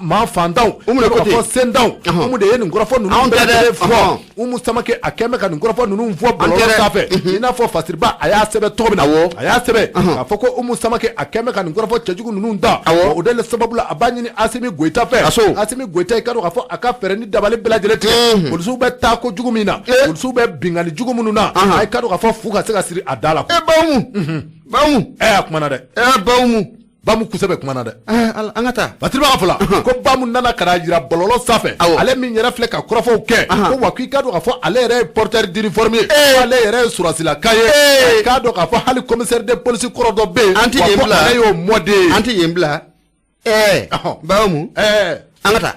Maa fantanw. Umu de ko I k'a dɔn k'a ten. fɔ sentanw. Umu de ye nin kɔrɔfɔ ninnu Anw bɛɛ tɛ dɛ. lajɛlen fɔ. Umu Samake a kɛn bɛ ka nin kɔrɔfɔ ninnu fɔ An tɛ bɔlɔlɔ dɛ. sanfɛ. I n'a fɔ Fasiriba a y'a sɛbɛn cogo min na. A y'a sɛbɛn k'a fɔ ko Umu Samake a kɛn bɛ ka nin kɔrɔfɔ cɛjugu ninnu da. O de sababu la a b'a ɲini Asimi Goyita fɛ. Asimi Goyita, i k'a dɔn k'a fɔ a ka fɛɛrɛ ni dabali bɛɛ lajɛlen tigɛ. Polisiw bɛ taa ko jugu min na. Polisiw bɛ binkanni jugu minnu na. A ye k'a dɔn k'a fɔ fu ka se ka siri a da la. Bamu. Bamu. A kumana dɛ. Bamu. Bamu kusɛbɛ kumana dɛ. An ka taa. Fasiriba ka fɔ la ko Bamu nana ka na jira bɔlɔlɔ sanfɛ. Ale min yɛrɛ filɛ ka kɔrɔfɔw kɛ. Ko wa k'i k'a dɔn k'a fɔ ale yɛrɛ ye porteur d'uniforme ye. Ko ale yɛrɛ ye sɔrɔsilaka ye. K'a dɔn k'a fɔ hali commissaire de police kɔrɔ dɔ bɛ yen. An tɛ Wa yen ko bila. ale y'o mɔden ye. An tɛ yen bila. Bamu. An ka taa.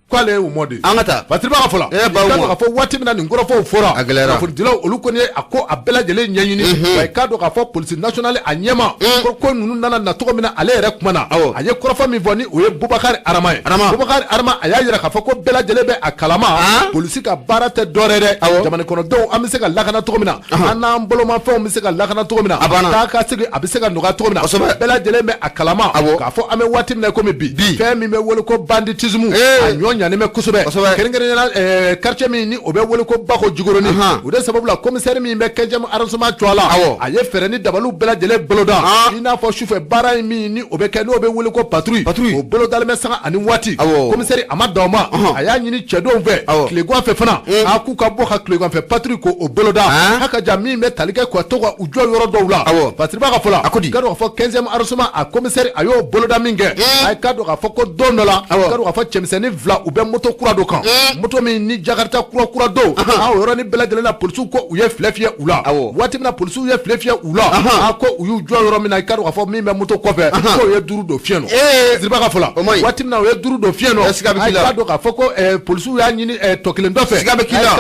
K'ale y'o mɔden. An ka taa. Fasiriba ka fɔ la. Bamu. I k'a dɔn k'a fɔ waati min na nin kɔrɔfɔw fɔra. A gɛlɛyara. Kunnafonidilaw olu kɔni ye a ko a bɛɛ lajɛlen ɲɛɲini. Wa i k'a dɔn k'a fɔ police nationale a ɲɛma. Ko ninnu nana na cogo min na ale yɛrɛ kumana. A ye kɔrɔfɔ min fɔ ni o ye Boubacar Arama ye. Boubacar Arama a y'a jira k'a fɔ ko bɛɛ lajɛlen bɛ a kalama. Polisi ka baara tɛ dɔwɛrɛ ye dɛ. Jamana kɔnɔdenw an bɛ se ka lakana cogo min na. An n'an bolomafɛnw bɛ se ka lakana cogo min na. A banna. Taa ka segin a bɛ se ka nɔgɔya cogo min na. Bɛɛ lajɛlen bɛ a kalama. K'a fɔ an bɛ waati min na komi bi. Fɛn min bɛ wele ko banditisme. A ɲɔ ɲanen bɛ kosɛbɛ kɛrɛnkɛrɛnnenya quartier min ni o bɛ wele ko Bako Jikɔrɔni o de sababu la commissaire min bɛ 15e arrondissement cogoya la a ye fɛɛrɛ ni dabaliw bɛɛ lajɛlen boloda i n'a fɔ sufɛ baara in min ni o bɛ kɛ n'o bɛ wele ko patrouille o bolodalen bɛ sanga ani waati commissaire a ma dan o ma a y'a ɲini cɛdenw fɛ tilegan fɛ fana a k'u ka bɔ ka tilegan fɛ patrouille k'o boloda haka ja min bɛ tali kɛ ka to ka u jɔ yɔrɔ dɔw la Fasiriba ka fɔ la i ka dɔn k'a fɔ 15e arrondissement a commissaire a y'o boloda min kɛ a ka dɔn k'a fɔ ko don dɔ la i ka dɔn k'a fɔ cɛmisɛnnin fila u bɛ moto kura dɔ kan moto min ni Jakarta kura kura don a o yɔrɔnin bɛɛ lajɛlen na polisiw ko u ye filɛ fiyɛ u la waati min na polisiw ye filɛ fiyɛ u la a ko u y'u jɔ yɔrɔ min na i ka dɔn k'a fɔ min bɛ moto kɔfɛ k'o ye duuru don fiɲɛ nɔ Fasiriba ka fɔ la waati min na u ye duuru don fiɲɛ nɔ a ka dɔn k'a fɔ ko polisiw y'a ɲini tɔ kelen dɔ fɛ a ka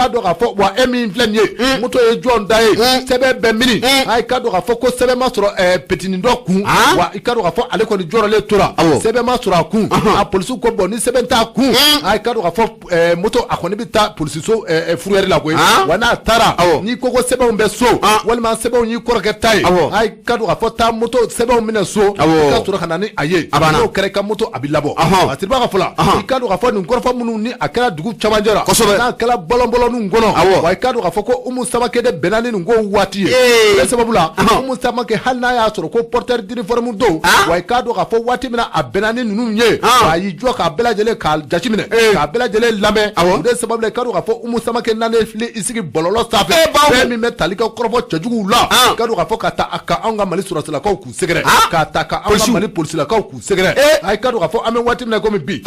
dɔn k'a fɔ wa e min filɛ nin ye moto ye jɔn ta ye sɛbɛn bɛ mini a ka dɔn k'a fɔ ko sɛbɛn ma sɔrɔ petinin dɔ kun wa i ka dɔn k'a fɔ ale kɔni jɔrɔlen tora sɛbɛn ma sɔrɔ a kun a polisiw ko bon ni sɛbɛn t'a kun a ka dɔn k'a fɔ moto a kɔni bɛ taa polisiso fourrière la koyi wa n'a taara n'i ko ko sɛbɛnw bɛ so walima sɛbɛnw y'i kɔrɔkɛ ta ye a ka dɔn k'a fɔ taa moto sɛbɛnw minɛ so i ka sɔrɔ ka na ni a ye n'o kɛra i ka moto a bɛ labɔ Fasiriba ka fɔ la i ka dɔn k'a fɔ nin kɔrɔfɔ minnu ni a kɛra dugu camancɛ la n'a kɛra bɔlɔnbɔlɔnninw kɔnɔ wa i ka dɔn k'a fɔ ko Umu Samake de bɛnna ni nin ko waati ye o de sababu la Umu Samake hali n'a y'a sɔrɔ ko porteur d'uniforme don wa i k'a dɔn k'a fɔ waati min na a bɛnna ni ninnu ye wa a y'i jɔ k'a bɛɛ lajɛlen k'a jateminɛ k'a bɛɛ lajɛlen lamɛn o de sababu la i ka dɔn k'a fɔ Umu Samake nanen filɛ i sigi bɔlɔlɔ sanfɛ fɛn min bɛ tali kɛ kɔrɔfɔ cɛjuguw la i ka dɔn k'a fɔ ka ta ka anw ka Mali sɔrɔdasilakaw k'u sɛgɛrɛ k'a ta ka anw ka Mali polisilakaw k'u sɛgɛrɛ a i ka dɔn k'a fɔ an bɛ waati min na komi bi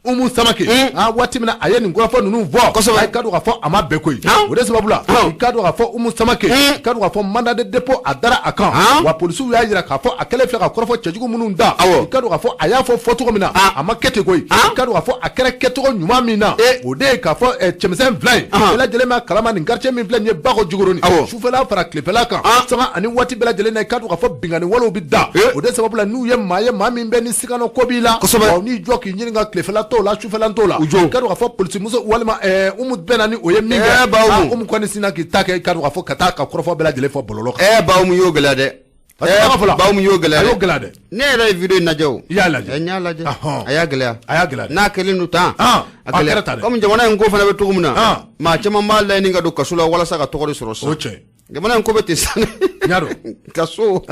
Umu Samake a waati min na a ye nin kɔrɔfɔ ninnu fɔ a ka dɔn k'a fɔ a ma bɛn koyi o de sababu la i ka dɔn k'a fɔ Umu Samake i ka dɔn k'a fɔ mandat de dépôt a dara a kan wa polisiw y'a jira k'a fɔ a kɛlen filɛ ka kɔrɔfɔ cɛjugu minnu da i ka dɔn k'a fɔ a y'a fɔ fɔcogo min na a ma kɛ ten koyi i ka dɔn k'a fɔ a kɛra kɛcogo ɲuman min na o de ye k'a fɔ cɛmisɛn fila in bɛɛ lajɛlen b'a kalama nin quartier min filɛ nin ye Bako Jikɔrɔni sufɛla fara tilefɛla kan sanga ani waati bɛɛ lajɛlen na i ka dɔn k'a fɔ binkanni walew bɛ da o de sababu la n'u ye maa ye maa min bɛ ni sigana ko b'i la n'i jɔ k'i ɲininka tilefɛla t'o la sufɛla t'o la i ka dɔn k'a fɔ polisimuso walima Umu bɛnna ni o ye min kɛ Umu kɔni sinna k'i ta kɛ i ka dɔn k'a fɔ ka taa ka kɔrɔfɔ bɛɛ lajɛlen fɔ bɔlɔlɔ kan. Ba Umu y'o gɛlɛya dɛ. Ba Umu y'o gɛlɛya. A y'o gɛlɛya dɛ. Ne yɛrɛ ye vidéo in lajɛ o. I y'a lajɛ. N y'a lajɛ. A y'a gɛlɛya. A y'a gɛlɛya. N'a kɛlen don tan. A kɛra tan dɛ. Komi jamana in ko fana bɛ cogo min na. Maa caman b'a laɲini ka don kaso la walasa ka tɔgɔ de sɔrɔ sisan. O tiɲɛ. Jamana in ko bɛ ten sisan. N y'a dɔn. Kaso.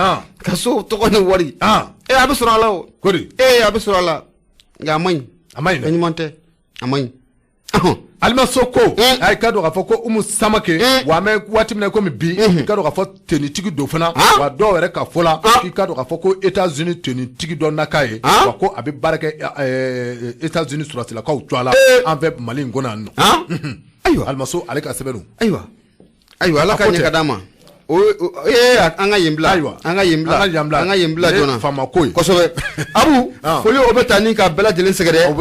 Kaso tɔgɔ ni wari. A bɛ sɔrɔ a la o. Kori. A bɛ sɔrɔ a la. Nka a man ɲi. A man ɲi dɛ. Fɛn ɲuman tɛ. A man ɲi. Alimaso ko a ka dɔn k'a fɔ ko Umu Samake wa an bɛ waati min na komi bi i ka dɔn k'a fɔ tenitigi don fana wa dɔw yɛrɛ ka fɔ la k'i ka dɔn k'a fɔ ko États-Unis tenitigi dɔ na k'a ye wa ko a bɛ baara kɛ États-Unis sɔrɔdasilakaw cogoya la an fɛ Mali in kɔnɔ yan nɔ. Ayiwa Alimaso ale ka sɛbɛn don. Ayiwa ayiwa Ala ka ɲɛ ka d'an ma. An ka yen bila. Ayiwa an ka yen bila. An ka yen bila joona. Faama ko ye. Kosɛbɛ. Abu foli o bɛ taa ni ka bɛɛ lajɛlen sɛgɛrɛ.